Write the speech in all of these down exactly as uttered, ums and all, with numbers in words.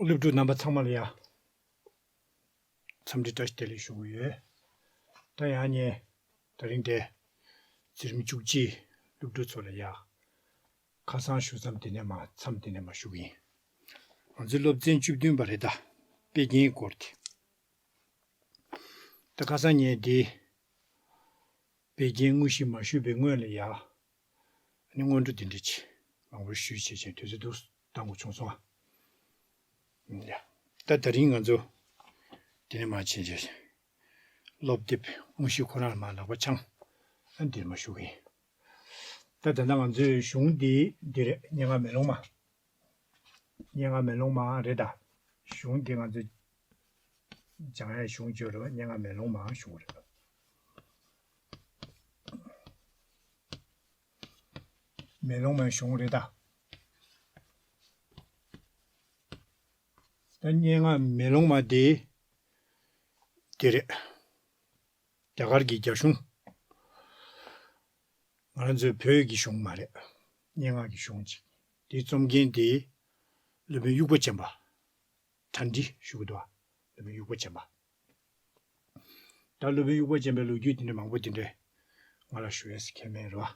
སློབ་ཕྲུག་རྣམ་པ་ཚང་མ་ལ་ཡ། འཚམས་འདྲི་བཀྲ་ཤིས་བདེ་ལེགས་ཞུ་གི་ཡོད། ད་ཡང་ངས་དེ་རིང་འདིར་འཛིན་རིམ་བཅུ་གཅིག་སློབ་ཕྲུག་ཚོ་ལ་ཡ། ཁ་སང་ཞུ་མཚམས་དེ་ནས་མ་མཚམས་དེ་ནས་མ་ཞུ་གི་ཡིན། ང་ཚོའི་སློབ་ཚན་བཅུ་བདུན་པ་རེད་ད། དཔེ་རྒྱན་སྐོར་དེ། ད་ཁ་སང་ངས་འདི། དཔེ་རྒྱན་དངོས་གཞི་མ་ཞུས་པའི་སྔོན་ལ་ཡ། ཨ་ནི་སྔོན་འགྲོ་འདི་འདྲ་ཅིག་མང་པོ་ཞུས་བྱས་བྱས་དུས་ཚོད་འདུག་བཏང་དགོས་བྱུང་སོང་ཨ། ཡ། ད་དེ་རིང་ང་ཚོ་འདི་ནས་མར་ཕྱིན་བྱས། སློབ་དེབ་དངོས་གཞི་ཁོ་རང་ལ་མར་ལག་པ་འཆང་། ཨ་འདིར་མར་ཞུ་གི་ཡིན། ད་ད་ལྟ་ང་ཚོའི་གཞུང་འདི་འདི་རེད། སྙན་ངག་མེ་ལོང་མ། སྙན་ངག་མེ་ལོང་མ་རེད་ད། གཞུང་འདི་ང་ཚོ་སྦྱང་ཡ་གཞུང་བརྗོད་རེད་པ། སྙན་ངག་མེ་ལོང་མ་གཞུང་རེད། མེ་ལོང་མའི་གཞུང་རེད་ད། ད་སྙན་ངག་མེ་ལོང་མ་དེ་དེ་རེད། རྒྱ་གར་གྱི་རྒྱ་གཞུང་། ང་རང་ཚོའི་བོད་ཀྱི་གཞུང་མ་རེད། སྙན་ངག་གི་གཞུང་ཅིག་དེའི་རྩོམ་མཁན་དེ་སློབ་དཔོན་དབྱུག་པ་ཅན་པ། གྲ་སྒྲིག་ཞུ་གི་འདུག་བ། སློབ་དཔོན་དབྱུག་པ་ཅན་པ། ད་སློབ་དཔོན་དབྱུག་པ་ཅན་པའི་ལོ་རྒྱུས་དེ་འདྲ་མང་པོ་དེ་འདྲ་ང་ལ་ཞུ་ཡས་ཁས་མེད་རེད་བ།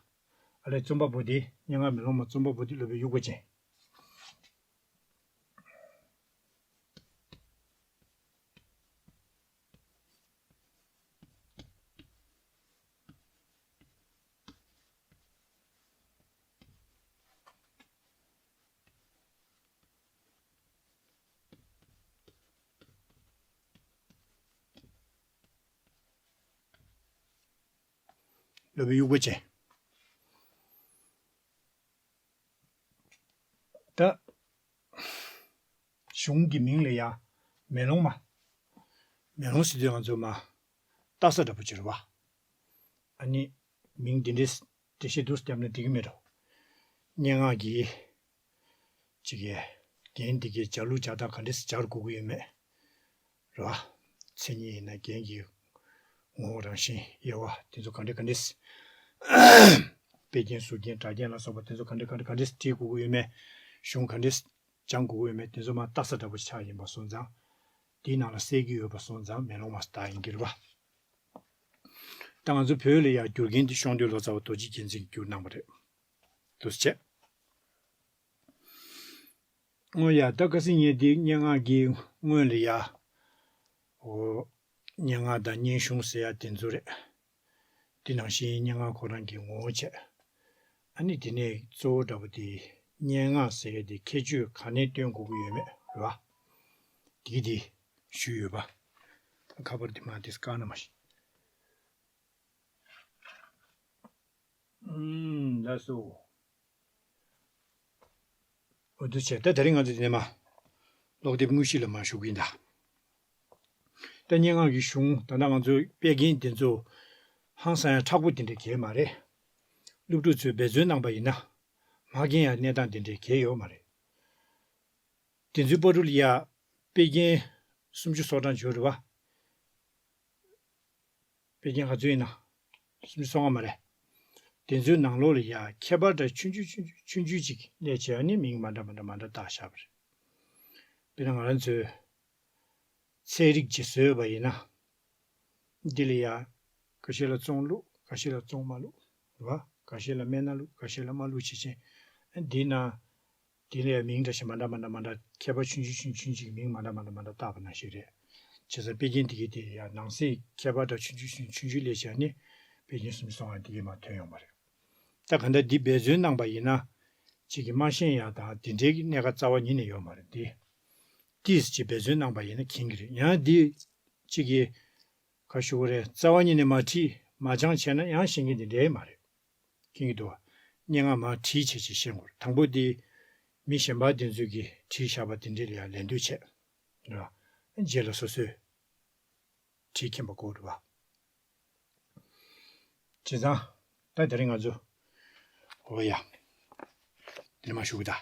ཨ་ལས་རྩོམ་པ་པོ་དེ་སྙན་ངག་མེ་ལོང་མ་རྩོམ་པ་པོ་དེ་སློབ་དཔོན་དབྱུག་པ་ཅན། སློབ་དཔོན་དབྱུག་པ་ཅན། ད། གཞུང་གི་མིང་ལ་ཡ། མེ་ལོང་མ། མེ་ལོང་ཟེར་དུས་ང་ཚོ་མ། ལྟ་ས་འདྲ་པོ་ཅིག་རེད་བ། ཨ་ནི། མིང་འདི་འདྲའི་འགྲེལ་བཤད་འདུག་བརྒྱབ་ན་འགྲིག་གི་མེད་འགྲོ། སྙན་ངག་གི། ཅིག་གི། རྒྱན་འདི་གའི་སྦྱར་ལུགས་སྦྱར་སྟངས་ག་འདྲས་སྦྱར་དགོས་ཀྱི་ཡོད་མེད། རེད་བ། མཚན་ཉིད་ཡིན་ན་རྒྱན་གྱི་ངོ་བོ་རང་བཞིན་དབྱེ་བ་དེ་ཚོ་ག་འདྲ་ག་འདྲས། དཔེ་རྒྱན་ཟུར་རྒྱན་སྒྲ་རྒྱན་ལ་སོགས་པ་དེ་ཚོ་ག་འདྲ་ག་འདྲ་ག་འདྲས་བྲིས་དགོས་ཀྱི་ཡོད་མེད། གཞུང་ག་འདྲས་སྦྱང་དགོས་ཀྱི་ཡོད་མེད་དེ་ཚོ་མར་ལྟ་ས་འདྲ་པོ་ཆགས་ཡིན་པ་སོང་ཙང་། དེའི་ནང་ལ་གསལ་གྱི་ཡོད་པ་སོང་ཙང་མེ་ལོང་མ་ཟེར་ཡིན་གྱི་རེད་བ། ད་ང་ཚོ་བོད་ལ་ཡང་བསྒྱུར་མཁན་དེ་ཤོང་སྟོན་ལོ་ཙཱ་བ་རྡོ་རྗེ་རྒྱལ་མཚན་གྱིས་བསྒྱུར་གནང་བ་རེད། འདུག་སེ་བྱས། ཨོ་ཡ། ད་ཁ་སང་ངས་འདི་སྙན་ངག་གི་སྔོན་ལ་ཡ། ཨོ། སྙན་ངག་དང་སྙན་གཞུང་ཟེར་ཡ་དེ་ཚོ་རེད། དེ་ནང་བཞིན་སྙན་ངག་ཁོ་རང་གི་ངོ་བོ་བྱས། ཨ་ནི་དེ་ནས་གཙོ་བོ་འདྲ་པོ་དེ་སྙན་ངག་ཟེར་ཡ་དེ་ཁྱད་ཆོས་ག་ནས་སྟོན་དགོས་ཀྱི་ཡོད་མེད་རེད་བ། དེ་གི་དེ་ཞུས་ཡོད་པ། ཁ་པར་དེ་མ་དེ་བཀག་ན་མ་ཤེས། ཨུམ། ལགས་སོ། འོ་འདུག་བྱས། ད་དེ་རིང་ང་ཚོ་དེ་ནས་མ། ཀློག་དེབ་དངོས་གཞི་ལ་མ་ཞུགས་ཀྱིན་གདའ། ད་སྙན་ངག་གི་གཞུང་ད་ལྟ་ང་ཚོའི་དཔེ་རྒྱན་དེ་ཚོ་ཧང་སང་ཡང་མཁྲེགས་པོ་དེ་འདྲ་གས་མ་རེད། སློབ་ཕྲུག་ཚོས་འབད་བརྩོན་གནང་པ་ཡིན་ན། མ་རྒན་ཡང་གནས་སྟངས་དེ་འདྲ་གས་ཡོད་མ་རེད། དེ་ཚོའི་བར་དུ་ལ་ཡ། དཔེ་རྒྱན་སུམ་ཅུ་སོ་གྲངས་ཡོད་རེད་བ། དཔེ་རྒྱན་ག་ཚོད་ཡིན་ན། སུམ་ཅུ་སོ་ལྔ་མ་རེད། དེ་ཚོའི་ནང་ལོགས་ལ་ཡ་ཁྱད་པར་འདྲ་ཆུང་ཆུང་ཆུང་ཆུང་ཆུང་ཆུང་ཅིག་སླེབས་བྱས་ནི་མིང་མ་འདྲ་མ་འདྲ་མ་འདྲ་བཏགས་བཞག་པ་རེད། དཔེར་ན་ང་རང་ཚོས་ཚན་རིག་ཅིག་བཟོས་པ་ཡིན་ན། འདི་ལ་ཡ། ཁ་ཤས་ལ་བཙོང་བླུགས། ཁ་ཤས་ལ་བཙོང་མ་བླུགས། རེད་བ། ཁ་ཤས་ལ་སྨན་སྣ་བླུགས། ཁ་ཤས་ལ་མ་བླུགས་བྱས་བྱས། འདི་ན། དེ་ལ་ཡང་མིང་འདྲ་ཞིག་མ་འདྲ་མ་འདྲ་མ་འདྲ་ཁྱད་པར་ཆུང་ཆུང་ཆུང་ཆུང་ཅིག་མིང་མ་འདྲ་མ་འདྲ་མ་འདྲ་བཏགས་པ་ནང་བཞིན་རེད། བྱས་ཙང་དཔེ་རྒྱན་དེ་གའི་དེ་ཡང་ནང་གསེས་ཁྱད་པར་འདྲ་ཆུང་ཆུང་ཆུང་ཆུང་ཆུང་ལས་བྱས་ནས་དཔེ་རྒྱན་སུམ་ཅུ་སོ་ལྔ་དེ་གའི་མར་ཐོན་ཡོང་བ་རེད། ད་ག་འདྲ་འདི་འབད་བརྩོན་གནང་པ་ཡིན་ན། གཅིག་གིས་མ་ཤེས་ཡ་དང་དེ་འདྲའི་གནད་ཁ་རྩ་བ་ཉིད་ནས་ཡོད་མ་རེད་དེ། ཏིས་ཅིག་འབད་བརྩོན་གནང་པ་ཡིན་ན་མཁྱེན་གྱི་རེད། ཡང་འདི་གཅིག་གིས་ག་ཞུ་བ་རེད། རྩ་བ་ཉིད་ནས་མ་བྲིས་མ་སྦྱངས་བྱས་ན་ཡང་ཤེས་མཁན་དེ་འདྲ་མ་རེད། མཁྱེན་གྱི་འདུག་བ། སྙན་ངག་མར་བྲིས་བྱས་བྱས་ཤེས་དགོས། དང་པོ་དེ་མི་གཞན་པ་དེ་ཚོས་ཀྱིས་བྲིས་བཞག་པ་དེ་འདྲ་ལ་ཡང་ལད་ཟློས་བྱས། རེད་བ། རྗེས་ལ་སོ་སོས་བྲིས་མཁྱེན་པ་དགོས་རེད་བ། བྱས་ཙང་ད་དེ་རིང་ང་ཚོ། འོ་ཡ། དེ་ནས་མར་ཞུ་གི་ད།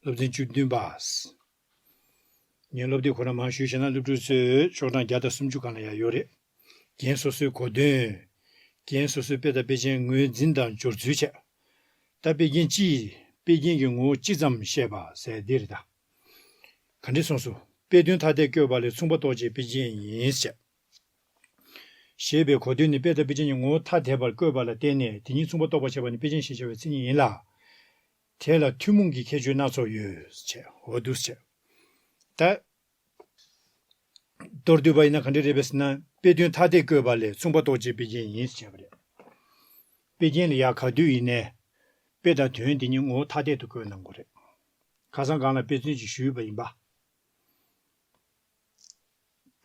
སློབ་ཚན་བཅུ་བདུན་པ། ངས་སློབ་དེབ་ཁོ་ན་མར་ཞུས་བྱས་ན་སློབ་ཕྲུག་ཚོས་ཤོག་གྲངས་བརྒྱ་དང་སུམ་ཅུ་སྒང་ལ་ཡང་ཡོད་རེད། རྒན་སོ་སོའི་གོ་དོན། རྒན་སོ་སོའི་དཔེ་དང་དཔེ་ཅན་ངོས་འཛིན་དང་སྦྱོར་ཚུལ་བྱས། ད་དཔེ་རྒྱན་སྤྱི། དཔེ་རྒྱན་གྱི་ངོ་བོ་སྤྱི་ཙམ་བཤད་པ་ཟེར་འདི་རེད་ད། ག་འདྲས་གསུངས་སོ། དཔེ་དོན་ཐ་དད་བཀོད་པ་ལས་མཚུངས་པ་རྟོགས་བྱེད་དཔེ་ཅན་ཡིན་ཞེས། ཞེས་པའི་གོ་དོན་ནི་དཔེ་དང་དཔེ་ཅན་གྱི་ངོ་བོ་ཐ་དད་པར་བཀོད་པ་ལ་བརྟེན་ནས་དེ་ཉིད་མཚུངས་པ་རྟོགས་པར་བྱེད་པ་ནི་དཔེ་ཅན་ཞེས་བྱ་བའི་མཚན་ཉིད་ཡིན་ལ། དེ་ལ་ཐུན་མོང་གི་ཁྱད་ཆོས་སྣ་ཚོགས་ཡོད་ཅེས། འོ་འདུག་ཅེས། ད། མདོར་བསྡུས་པ་ཡིན་ན་ག་འདྲ་རེད་པས་ཟེར་ན། དཔེ་དོན་ཐ་དད་བཀོད་པ་ལས་མཚུངས་པ་རྟོགས་བྱེད་དཔེ་ཅན་ཡིན་ཟེར་བ་རེད། དཔེ་ཅན་ལ་ཡང་ག་དུས་ཡིན་ནའི། དཔེ་དང་དོན་དེ་གཉིས་ངོ་བོ་ཐ་དད་དུ་བཀོད་གནང་དགོས་རེད། ཁ་སང་སྒང་ལ་དཔེ་མཚོན་ཅིག་ཞུས་པ་ཡིན་པ།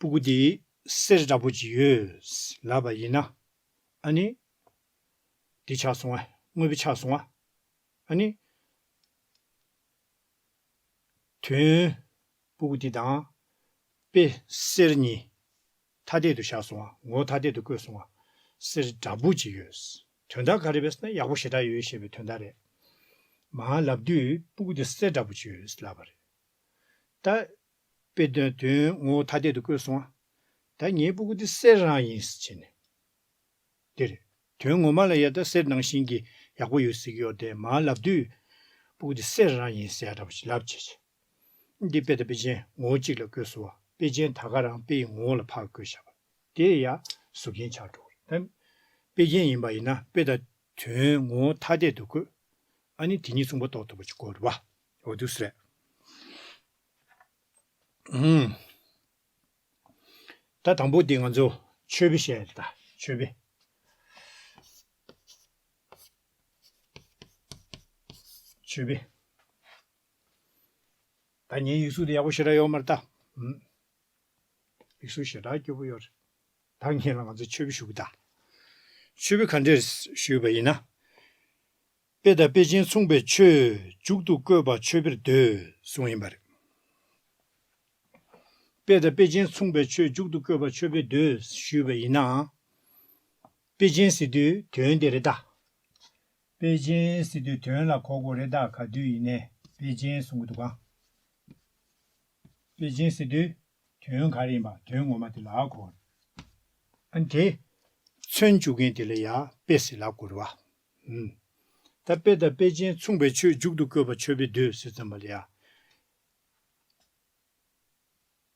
སྤུ་གུ་འདི་གསེར་འདྲ་པོ་ཅིག་ཡོད་ལབ་པ་ཡིན་ན། ཨ་ནི། འདི་ཆགས་སོང་ཨ། དངོས་པོ་ཆགས་སོང་ཨ། ཨ་ནི། དོན། སྤུ་གུ་འདི་དང་། དཔེ་གསེར་གཉིས། ཐ་དད་དུ་བཞག་སོང་ཨ། ངོ་བོ་ཐ་དད་དུ་བཀོད་སོང་ཨ། གསེར་འདྲ་པོ་ཅིག་ཡོད། དོན་དག་ག་རེ་རེད་ཟེར་ན་ཡག་པོ་ཞེ་དྲག་ཡོད་ཞེས་པའི་དོན་དག་རེད། མར་ལབ་དུས་སྤུ་གུ་འདི་གསེར་འདྲ་པོ་ཅིག་ཡོད་ལབ་པ་རེད། ད། དཔེ་དོན་དོན་ངོ་བོ་ཐ་དད་དུ་བཀོད་སོང་ཨ། ད་ངའི་སྤུ་གུ་འདི་གསེར་རང་ཡིན་ཟེར་བྱས་ནས། དེ་རེད། དོན་ངོ་མ་ལ་ཡ་ད་གསེར་ནང་བཞིན་གྱི་ཡག་པོ་ཡོད་ཟེར་གྱི་ཡོད་དེ་མར་ལབ་དུས། སྤུ་གུ་འདི་གསེར་རང་ཡིན་ཟེར་ཡ་འདྲ་པོ་ཞིག་ལབ་བྱས་བྱས། འདི་དཔེ་དང་དཔེ་ཅན་ངོ་བོ་གཅིག་ལ་བཀོད་སོང་བ། དཔེ་ཅན་ད་ག་རང་དཔེ་ཡི་ངོ་བོ་ལ་ཕར་བཀོད་བཞག་པ། དེ་ཡ་གཟུགས་རྒྱན་ཆགས་འགྲོ་གི་རེད། དཔེ་ཅན་ཡིན་པ་ཡིན་ན་དཔེ་དང་དོན་ངོ་བོ་ཐ་དད་དུ་བཀོད། ཨ་ནི་དེ་གཉིས་མཚུངས་པ་རྟོགས་ཐུབ་པ་ཅིག་དགོས་རེད་བ། འོ་འདུག་སེ་རེད། ཨུམ། ད་དང་པོ་འདི་ང་ཚོ་མཆོད་པའི་ཞལ་ད་མཆོད་པའི། མཆོད་པའི། ད་ངའི་ཡིག་གཟུགས་དེ་ཡག་པོ་ཞེ་དྲག་ཡོད་མ་རེད་ད། ཨུམ། ཡིག་གཟུགས་ཞེ་དྲག་སྐྱོ་པོ་ཡོད་རེད། ད་ངས་ལ་ང་ཚོ་མཆོད་པའི་ཞུ་གི་ད། མཆོད་པའི་ག་འདྲས་ཞུས་པ་ཡིན་ན། དཔེ་དང་དཔེ་ཅན་མཚུངས་པའི་ཆོས་མཇུག་ཏུ་བཀོད་པ་མཆོད་པར་འདོད་གསུངས་ཡིན་པ་རེད། དཔེ་དང་དཔེ་ཅན་མཚུངས་པའི་ཆོས་མཇུག་ཏུ་བཀོད་པ་མཆོད་པར་འདོད་ཞུས་པ་ཡིན་ནའང་། དཔེ་ཅན་ཟེར་དུས་དོན་དེ་རེད་ད། དཔེ་ཅན་ཟེར་དུས་དོན་ལ་གོ་དགོས་རེད་ད། ག་དུས་ཡིན་ནའི་དཔེ་ཅན་གསུང་གི་འདུག་ག། དཔེ་ཅན་ཟེར་དུས་དོན་ག་རེ་ཡིན་པ་དོན་ངོ་མ་དེ་ལ་གོ་དགོས་རེད། ཨ་ནི་དེ་མཚོན་བཅུག་མཁན་དེ་ལ་ཡ་དཔེ་ཟེར་ལབ་དགོས་རེད་བ། ཨུམ། ད་དཔེ་དང་དཔེ་ཅན་མཚུངས་པའི་ཆོས་མཇུག་ཏུ་བཀོད་པ་མཆོད་པར་འདོད་ཟེར་ཙམ་པ་ལ་ཡ།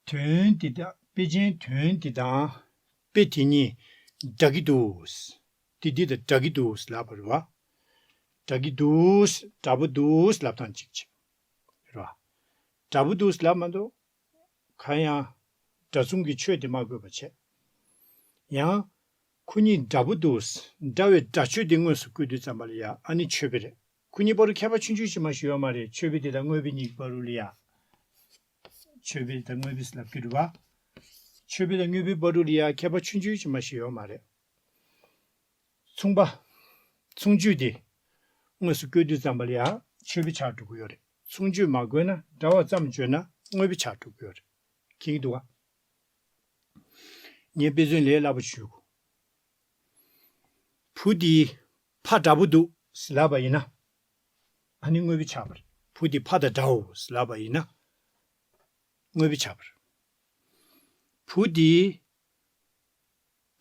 དོན་འདི་དང་དཔེ་ཅན་དོན་འདི་དང་དཔེ་དེ་གཉིས་འདྲ་གི་འདུག། དེ་འདི་དང་འདྲ་གི་འདུག་ལབ་པ་རེད་བ། འདྲ་གི་འདུག། འདྲ་པོ་འདུག་ལབ་སྟངས་གཅིག་བྱེད། རེད་བ། འདྲ་པོ་འདུག་ལབ་མ་གཏོགས། གང་ཡང་། འདྲ་མཚུངས་ཀྱི་ཆོས་དེ་མ་བཀོད་པ་བྱས། ཡང་། ཁོ་གཉིས་འདྲ་པོ་འདུག། འདྲ་བའི་འདྲ་ཆོས་དེ་དངོས་སུ་བཀོད་དུས་ཙམ་པ་ལ་ཡ་ཨ་ནི་མཆོད་པའི་རེད། ཁོ་གཉིས་བར་དུ་ཁྱད་པར་ཆུང་ཆུང་ཞིག་མ་ཞིག་ཡོད་མ་རེད། མཆོད་པའི་དེ་དང་དངོས་པོའི་གཉིས་ཀྱི་བར་དུ་ལ་ཡ། མཆོད་པའི་དང་དངོས་པོའི་ལབ་ཀྱི་རེད་བ། མཆོད་པའི་དང་དངོས་པོའི་བར་དུ་ལ་ཡ་ཁྱད་པར་ཆུང་ཆུང་ཞིག་མ་ཞིག་ཡོད་མ་རེད། མཚུངས་པ། མཚུངས་ཆོས་དེ། དངོས་སུ་བཀོད་དུས་ཙམ་པ་ལ་ཡང་མཆོད་པའི་ཆགས་འགྲོ་གི་ཡོད་རེད། མཚུངས་ཆོས་མ་བཀོད་ན་འདྲ་བ་ཙམ་བརྗོད་ན་དངོས་པོའི་ཆགས་འགྲོ་གི་ཡོད་རེད། མཁྱེན་གྱི་འདུག་ག། ངས་དཔེ་མཚོན་ལས་སླ་པོ་ཞུ། བུ་འདི་ཕ་འདྲ་པོ་འདུག་ཟེར་ལབ་པ་ཡིན་ན། ཨ་ནི་དངོས་པོའི་ཆགས་པ་རེད། བུ་འདི་ཕ་དང་འདྲའོ་ཟེར་ལབ་པ་ཡིན་ན། དངོས་པོའི་ཆགས་པ་རེད། བུ་འདི།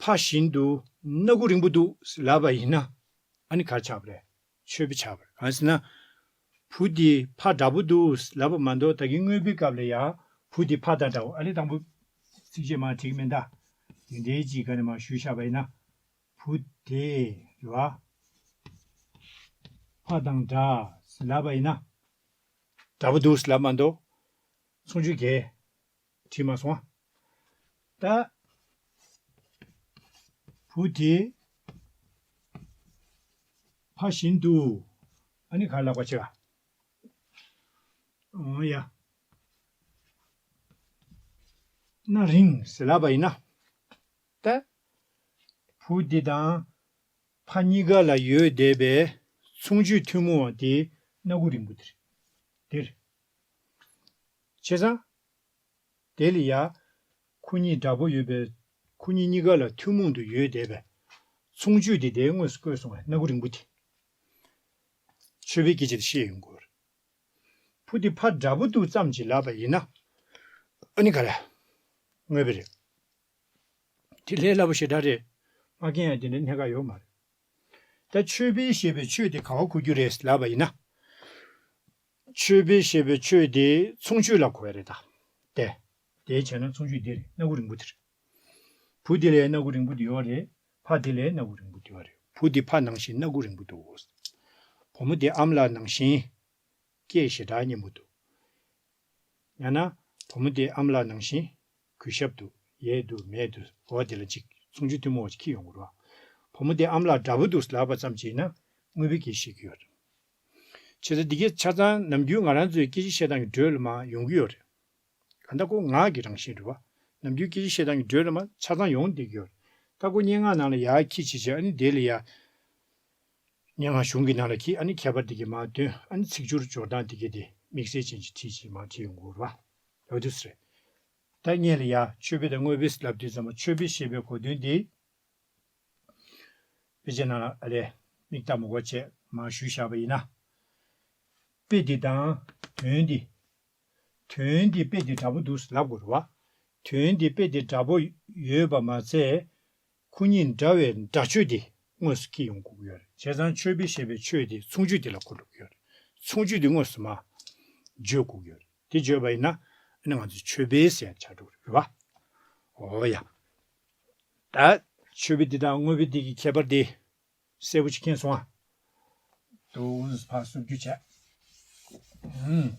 ཕ་བཞིན་དུ་སྣ་ཁུག་རིང་པོ་འདུག་ལབ་པ་ཡིན་ན། ཨ་ནི་ག་རེ་ཆགས་པ་རེད། མཆོད་པ་ཆགས་པ་རེད། གང་ཟེར་ན། བུ་འདི་ཕ་འདྲ་པོ་འདུག་ལབ་པ་མ་གཏོགས་ད་གིན་དངོས་པོའི་སྐབས་ལ་ཡང་བུ་འདི་ཕ་དང་འདྲ་བོ། ཨ་ནི་དང་པོ་ཚིགས་བཅད་མར་བྲིས་ཀྱི་མིན་ད། དེ་འདྲའི་ཅིག་ག་ནས་མར་ཞུས་བཞག་པ་ཡིན་ན། བུ་དེ་རེད་བ། ཕ་དང་འདྲ་ལབ་པ་ཡིན་ན། འདྲ་པོ་འདུག་ལབ་མ་གཏོགས། མཚུངས་ཆོས་གས། བྲིས་མ་སོང་ཨ། ད། བུ་དེ། ཕ་བཞིན་དུ། ཨ་ནི་ག་ལབ་པ་བྱེད་ག། འོ་ཡ། སྣ་རིང་ཟེར་ལབ་པ་ཡིན་ན། ད། བུ་འདི་དང་། ཕ་གཉིས་ཀ་ལ་ཡོད་བསྡད་པའི་མཚུངས་ཆོས་ཐུན་མོང་བ་དེ་སྣ་ཁུག་རིང་པོ་དེ་རེད། དེ་རེད། བྱས་ཙང་། དེ་ལ་ཡ། ཁོ་གཉིས་འདྲ་པོ་ཡོད་པའི། ཁོ་གཉིས་གཉིས་ཀ་ལ་ཐུན་མོང་དུ་ཡོད་བསྡད་པའི། མཚུངས་ཆོས་དེ་དེའི་དངོས་སུ་བཀོད་སོང་བའི་སྣ་ཁུག་རིང་པོ་དེ། མཆོད་པའི་སྐད་ཆ་དེ་བཤད་ཡོང་དགོས་རེད། བུ་དེ་ཕ་འདྲ་པོ་འདུག་ཙམ་ཅིག་ལབ་པ་ཡིན་ན། ཨ་ནི་ག་རེ། དངོས་པོ་རེད། དེ་ལས་སླ་པོ་ཞེ་དྲག་རེད། མ་མཁྱེན་ཡ་དེ་འདྲའི་གནད་འགག་ཡོད་མ་རེད། ད་མཆོད་པའི་ཞེས་པའི་ཆོས་དེ་ག་པར་གོ་རྒྱུ་རེད་ལབ་པ་ཡིན་ན། མཆོད་པའི་ཞེས་པའི་ཆོས་དེ་མཚུངས་ཆོས་ལ་གོ་ཡ་རེད་ད། ཏེ། དེ་བྱས་ན་མཚུངས་ཆོས་འདི་རེད། སྣ་ཁུག་རིང་པོ་དེ་རེད། བུ་དེ་ལས་སྣ་ཁུག་རིང་པོ་དེ་ཡོད་རེད། ཕ་དེ་ལས་སྣ་ཁུག་རིང་པོ་དེ་ཡོད་རེད། བུ་དེ་ཕ་ནང་བཞིན་སྣ་ཁུག་རིང་པོ་འདུག་བུ་མོ་དེ་ཨ་མ་ལགས་ནང་བཞིན་སྐད་ཞེ་དྲག་སྙན་པོ་འདུག་ཡང་ན། བུ་མོ་དེ་ཨ་མ་ལགས་ནང་བཞིན་གུས་ཞབས་འདུག་ཡས་འདུག་མས་འདུག་འོ་དེ་ལ་གཅིག་མཚུངས་ཆོས་ཐུན་མོང་བ་ཅིག་འཁྱེར་ཡོང་གི་རེད་བ། བུ་མོ་དེ་ཨ་མ་ལགས་འདྲ་པོ་འདུག་ལབ་པ་ཙམ་གྱིས་ན་དངོས་པོའི་སྐད་ཆ་བཤད་ཀྱི་ཡོད་རེད། བྱས་ཙང་འདི་གས་ཆ་ཚང་ནམ་རྒྱུན་ང་རང་ཚོའི་སྐད་ཆ་བཤད་སྟངས་ཀྱི་འགྲོས་ལ་མར་ཡོང་གི་ཡོད་རེད། གང་ལྟར་ཁོ་ངག་གི་རང་བཞིན་རེད་བ། ནམ་རྒྱུན་སྐད་ཆ་བཤད་སྟངས་ཀྱི་འགྲོས་ལ་མར་ཆ་ཚང་ཡོང་བསྡད་ཀྱི་ཡོད་རེད། ད་ཁོ་སྙན་ངག་ནང་ལ་ཡར་འཁྱེར་བྱས་བྱས་ཨ་ནི་དེ་ལ་ཡར། སྙན་ངག་གཞུང་གི་ནང་ལ་འཁྱེར་ཨ་ནི་ཁྱད་པར་དེ་གའི་མར་འདོན་ཨ་ནི་ཚིག་སྦྱོར་སྦྱོར་སྟངས་དེ་གའི་དེ་དམིགས་བསལ་ཅན་གྱི་བྲིས་བྱས་མར་བྲིས་ཡོང་གི་ཡོད་རེད་བ། འོ་དེ་འདྲ་རེད། ད་སྔོན་ལ་ཡར་མཆོད་པའི་དང་དངོས་པོའི་ལབ་དུས་ཙམ་པ་མཆོད་པའི་ཞེས་པའི་གོ་དོན་དེ། དཔེ་ཆའི་ནང་ལ་ཨ་ལས་མིག་ལྟ་མ་དགོས་བྱས་མར་ཞུས་བཞག་པ་ཡིན་ན། དཔེ་འདི་དང་དོན་འདི། དོན་འདི་དཔེ་འདི་འདྲ་པོ་འདུག་ལབ་དགོས་རེད་བ། དོན་འདི་དཔེ་འདི་འདྲ་པོ་ཡོད་པ་མ་ཚད། ཁོ་གཉིས་འདྲ་བའི་སྒྲ་ཆོས་དེ་དངོས་སུ་སྐྱེ་ཡོང་དགོས་ཀྱི་ཡོད་རེད། བྱས་ཙང་མཆོད་པའི་ཞེས་པའི་མཆོད་དེ་མཚུངས་ཆོས་དེ་ལ་གོ་འགྲོ་གི་ཡོད་རེད། མཚུངས་ཆོས་དེ་དངོས་སུ་མར་བརྗོད་དགོས་ཀྱི་ཡོད་རེད། དེ་བརྗོད་པ་ཡིན་ན་ཨ་ནི་ང་ཚོས་མཆོད་པའི་ཟེར་ཡ་ཆགས་འགྲོ་གི་རེད་བ། འོ་ཡ། ད་མཆོད་པའི་འདི་དང་དངོས་པོའི་འདི་གི་ཁྱད་པར་དེ་གསལ་པོ་ཅིག་མཁྱེན་སོང་ཨ། དུ་ཕར་སུབ་རྒྱུ་བྱས། ཨུམ།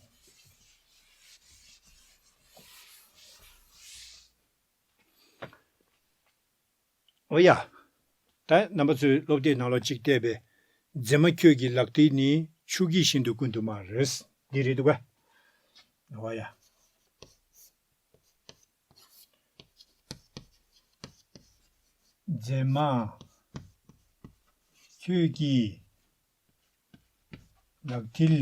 འོ་ཡ། ད་རྣམ་པ་ཚོས་སློབ་དེབ་ནང་ལོགས་གཅིག་བལྟས་པས། མཛེས་མ་ཁྱོད་ཀྱི་ལག་མཐིལ་ནི་ཆུ་སྐྱེས་བཞིན་དུ་ཀུན་ཏུ་དམར། འདི་རེད་འདུག་ག་འོ་ཡ། མཛེས་མ་ཁྱོད་ཀྱི་ལག་མཐིལ།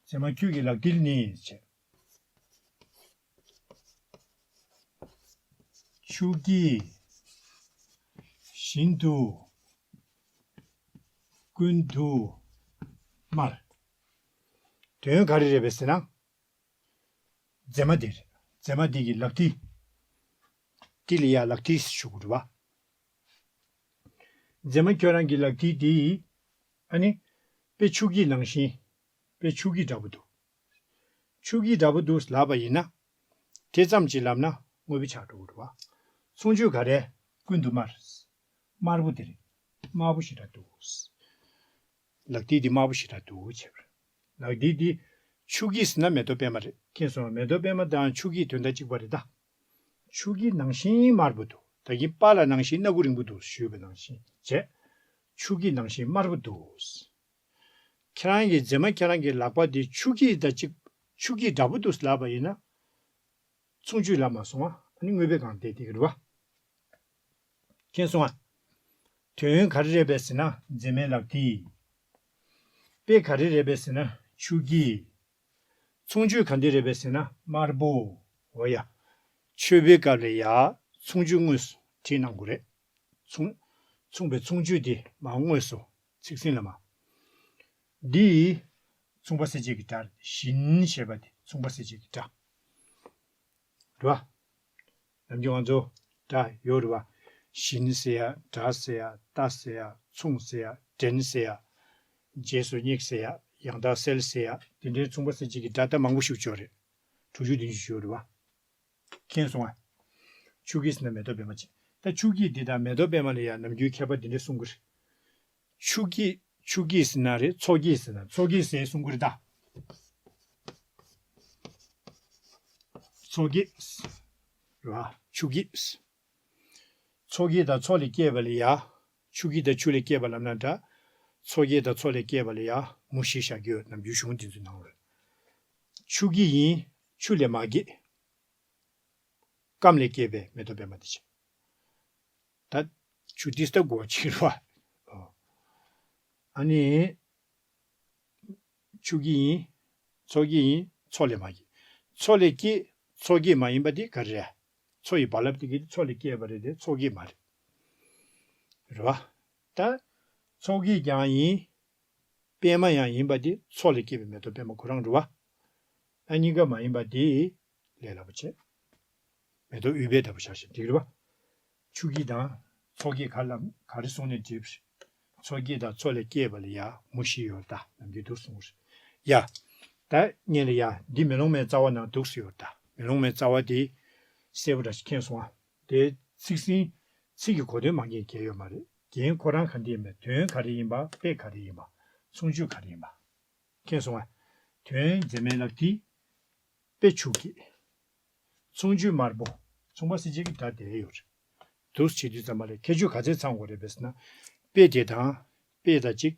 མཛེས་མ་ཁྱོད་ཀྱི་ལག་མཐིལ་ནི་བྱས། ཆུ་སྐྱེས་བཞིན་དུ་ཀུན་ཏུ་དམར། དོན་ག་རེ་རེད་པས་ཟེར་ན། མཛེས་མ་དེ་རེད། མཛེས་མ་དེ་གི་ལག་མཐིལ། མཐིལ་ལ་ཡ་ལག་མཐིལ་ཞུ་དགོས་རེད་བ། མཛེས་མ་ཁྱོད་རང་གི་ལག་མཐིལ་དེ། ཨ་ནི། དཔེ་ཆུ་སྐྱེས་ནང་བཞིན། དཔེ་ཆུ་སྐྱེས་འདྲ་པོ་འདུག་ཆུ་སྐྱེས་འདྲ་པོ་འདུག་ལབ་པ་ཡིན་ན། དེ་ཙམ་གྱིས་ལབ་ན་དངོས་པོ་ཆགས་འགྲོ་གི་རེད་བ། མཚུངས་ཆོས་ག་རེ། ཀུན་ཏུ་དམར། དམར་པོ་དེ་རེད། དམར་པོ་ཞེ་དྲག་འདུག་ལག་མཐིལ་འདི་དམར་པོ་ཞེ་དྲག་འདུག་བྱས་པ་རེད། ལག་མཐིལ་འདི་ཆུ་སྐྱེས་ཟེར་ན་མེ་ཏོག་པད་མ་རེད། མཁྱེན་སོང་ང་། མེ་ཏོག་པད་མ་དང་ཆུ་སྐྱེས་དོན་དག་གཅིག་པ་རེད་ད། ཆུ་སྐྱེས་ནང་བཞིན་དམར་པོ་འདུག་ད་གིན་པཱ་ལགས་ནང་བཞིན་སྣ་ཁུག་རིང་པོ་འདུག་ཞུས་པ་ནང་བཞིན་བྱས། ཆུ་སྐྱེས་ནང་བཞིན་དམར་པོ་འདུག་ཁྱེད་རང་གི་མཛེས་མ་ཁྱེད་རང་གི་ལག་པ་འདི་ཆུ་སྐྱེས་དང་གཅིག་ཆུ་སྐྱེས་འདྲ་པོ་འདུག་ལབ་པ་ཡིན་ན། མཚུངས་ཆོས་ལབ་མ་སོང་ང་། ཨ་ནི་དངོས་པོའི་སྒང་བསྡད་བསྡད་ཀྱི་རེད་བ། མཁྱེན་སོང་ང་། དོན་ག་རེ་རེད་པས་ཟེར་ན་མཛེས་མའི་ལག་མཐིལ། དཔེ་ག་རེ་རེད་པས་ཟེར་ན་ཆུ་སྐྱེས། མཚུངས་ཆོས་ག་འདྲ་རེད་པས་ཟེར་ན་དམར་པོ། འོ་ཡ། མཆོད་པའི་སྐབས་ལ་ཡ་མཚུངས་ཆོས་དངོས་སུ་བྲིས་གནང་དགོས་རེད། མཚུངས། མཚུངས་པའི་མཚུངས་ཆོས་དེ་མར་དངོས་སུ་ཚིག་ཟིན་ལ་མར། འདི་མཚུངས་པ་གསལ་བྱེད་ཀྱི་སྒྲ་རེད། བཞིན་ཞེས་པ་དེ་མཚུངས་པ་གསལ་བྱེད་ཀྱི་སྒྲ་རེད་བ། ནམ་རྒྱུན་ང་ཚོ་སྒྲ་ཡོད་རེད་བ། བཞིན་ཟེར་ཡ། འདྲ་ཟེར་ཡ། ལྟ་ཟེར་ཡ། མཚུངས་ཟེར་ཡ། འདྲེན་ཟེར་ཡ། རྗེས་སུ་སྙེག་ཟེར་ཡ། ཡང་དག་གསལ་ཟེར་ཡ། དེ་འདྲའི་མཚུངས་པ་གསལ་བྱེད་ཀྱི་སྒྲ་ད་མང་པོ་ཞིག་ཡོད་རེད། དྲུག་ཅུ་བདུན་ཅུ་ཡོད་རེད་བ། མཁྱེན་སོང་ང་། ཆུ་སྐྱེས་ཟེར་ན་མེ་ཏོག་པད་མ་བྱས། ད་ཆུ་སྐྱེས་འདི་དང་མེ་ཏོག་པད་མ་ལ་ཡང་ནམ་རྒྱུན་ཁྱད་པར་འདི་འདྲ་གསུང་གི་རེད། ཆུ་སྐྱེས། ཆུ་སྐྱེས་ཟེར་ན་རེད། མཚོ་སྐྱེས་ཟེར་ན། མཚོ་སྐྱེས་ཟེར་གསུང་གི་རེད་ད། མཚོ་སྐྱེས། རེད་བ། ཆུ་སྐྱེས། མཚོ་སྐྱེས་དང་མཚོ་ལས་སྐྱེས་པ་ལ་ཡ། ཆུ་སྐྱེས་དང་ཆུ་ལས་སྐྱེས་པ་ལབ་ན་འདྲ། མཚོ་སྐྱེས་དང་མཚོ་ལས་སྐྱེས་པ་ལ་ཡ་མུ་བཞི་བཞག་གི་ཡོད། ནམ་རྒྱུན་གཞུང་འདི་ཚོའི་ནང་ལ། ཆུ་སྐྱེས་ཡིན། ཆུ་ལས་མ་སྐྱེས། སྐམ་ལས་སྐྱེས་པའི་མེ་ཏོག་པད་མ་དེ་བྱས། ད་ཆུ་ཏིས་ད་སྒོ་ཕྱིར་བ། ཨ་ནི། ཆུ་སྐྱེས་ཡིན། མཚོ་སྐྱེས་ཡིན། མཚོ་ལས་མ་སྐྱེས། མཚོ་ལས་སྐྱེས། མཚོ་སྐྱེས་མ་ཡིན་པ་དེ་ག་རེ་རེད། མཚོ་ཡི་རྦ་རླབས་དེ་གིས་མཚོ་ལས་སྐྱེས་པ་རེད་དེ་མཚོ་སྐྱེས་མ་རེད། རེད་བ། ད། མཚོ་སྐྱེས་ཀྱང་ཡིན། པད་མ་ཡང་ཡིན་པ་དེ་མཚོ་ལས་སྐྱེས་པའི་མེ་ཏོག་པད་མ་ཁོ་རང་རེད་བ། ཨ་གཉིས་ཀ་མ་ཡིན་པ་དེ་ལས་སླ་པོ་བྱས། མེ་ཏོག་ཨུཏྤལ་ལྟ་བུ་བཞག་བཞིན་འགྲིག་རེད་བ། ཆུ་སྐྱེས་དང་མཚོ་སྐྱེས་ག་ལ་ག་རེ་གསུངས་ནས་འགྲིག་པ་རེད། མཚོ་སྐྱེས་དང་མཚོ་ལས་སྐྱེས་པ་ལ་ཡ་མུ་བཞི་ཡོད་ད་ནམ་རྒྱུན་དུ་གསུངས་རེད། ཡ། ད་ངས་ལ་ཡ་འདི་མེ་ལོང་མའི་རྩ་བ་ནང་འདུག་སེ་ཡོད་ད། མེ་ལོང་མའི་རྩ་བ་དེ་གསལ་པོ་འདྲ་ཞིག་མཁྱེན་སོང་ཨ། དེ་ཚིག་ཟིན་ཚིག་གི་གོ་དོན་མ་མཁྱེན་མཁན་ཡོད་མ་རེད། རྒྱན་ཁོ་རང་ག་འདྲ་ཡིན་པ། དོན་ག་རེ་ཡིན་པ། དཔེ་ག་རེ་ཡིན་པ། མཚུངས་ཆོས་ག་རེ་ཡིན་པ། མཁྱེན་སོང་ཨ། དོན་མཛེས་མའི་ལག་མཐིལ། དཔེ་ཆུ་སྐྱེས། མཚུངས་ཆོས་དམར་པོ། མཚུངས་པ་གསལ་བྱེད་ཀྱི་སྒྲ་དེ་ཡོད་རེད། འདུག་སེ་བྱེད་དུས་ཙམ་པ་ལ་ཁྱད་ཆོས་ག་ཚད་ཚང་དགོས་རེད་པས་ཟེར་ན། དཔེ་དེ་དང་། དཔེ་དང་གཅིག་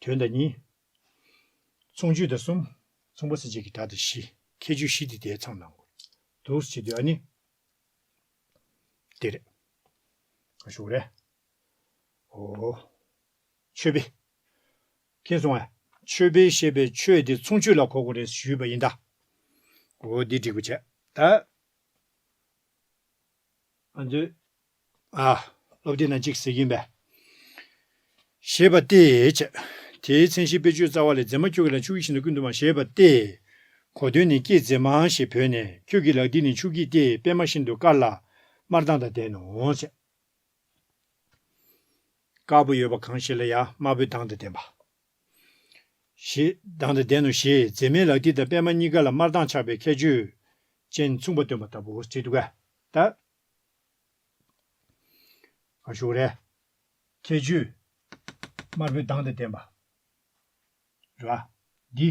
དོན་དང་གཉིས། མཚུངས་ཆོས་དང་གསུམ། མཚུངས་པ་གསལ་བྱེད་ཀྱི་སྒྲ་དང་བཞི། ཁྱད་ཆོས་བཞི་དེ་དེ་ཚང་གནང་དགོས། འདུག་སེ་བྱེད་དུས་ཨ་ནི། དེ་རེད། ཨ་ཞུ་རེད། ཨོ། མཆོད་པའི། མཁྱེན་སོང་ངས། མཆོད་པའི་ཞེས་པའི་མཆོད་དེ་མཚུངས་ཆོས་ལ་གོ་དགོས་རེད་ཞུས་པ་ཡིན་ད། ཨོ་འདི་འགྲིག་པོ་བྱས། ད། ང་ཚོས། ཨ། སློབ་དེབ་ནང་གཅིག་ཟེར་གྱིན་པས། ཞེས་པ་སྟེ་བྱས། དེའི་མཚན་གཞི་དཔེ་བརྗོད་རྩ་བ་ལས། མཛེས་མ་ཁྱོད་ཀྱི་ལག་ཆུ་སྐྱེས་བཞིན་དུ་ཀུན་ཏུ་དམར། ཞེས་པ་སྟེ། གོ་དོན་ནི་སྐྱེས་མཛེས་མ་ཞེས་བོས་ནས། ཁྱོད་ཀྱི་ལག་མཐིལ་ནི་ཆུ་སྐྱེས་ཏེ། པད་མ་བཞིན་དུ་དཀར་ལ་དམར་མདངས་དང་ལྡན་ནོ་བྱས། དཀར་པོ་ཡོད་པ་གང་ཞིག་ལ་ཡང་དམར་པོའི་མདངས་དང་ལྡན་པ། ཞེས་མདངས་དང་ལྡན་ནོ་ཞེས་མཛེས་མའི་ལག་མཐིལ་དང་པད་མ་གཉིས་ཀ་ལ་དམར་མདངས་ཆགས་པའི་ཁྱད་ཆོས་ཅན་མཚུངས་པ་སྟོན་པ་ལྟ་བུ་བྲིས་འདུག་གས། ད། ག་ཞུ་རེད། ཁྱད་ཆོས། དམར་པོའི་མདངས་དང་ལྡན་པ། རེད་བ། འདི།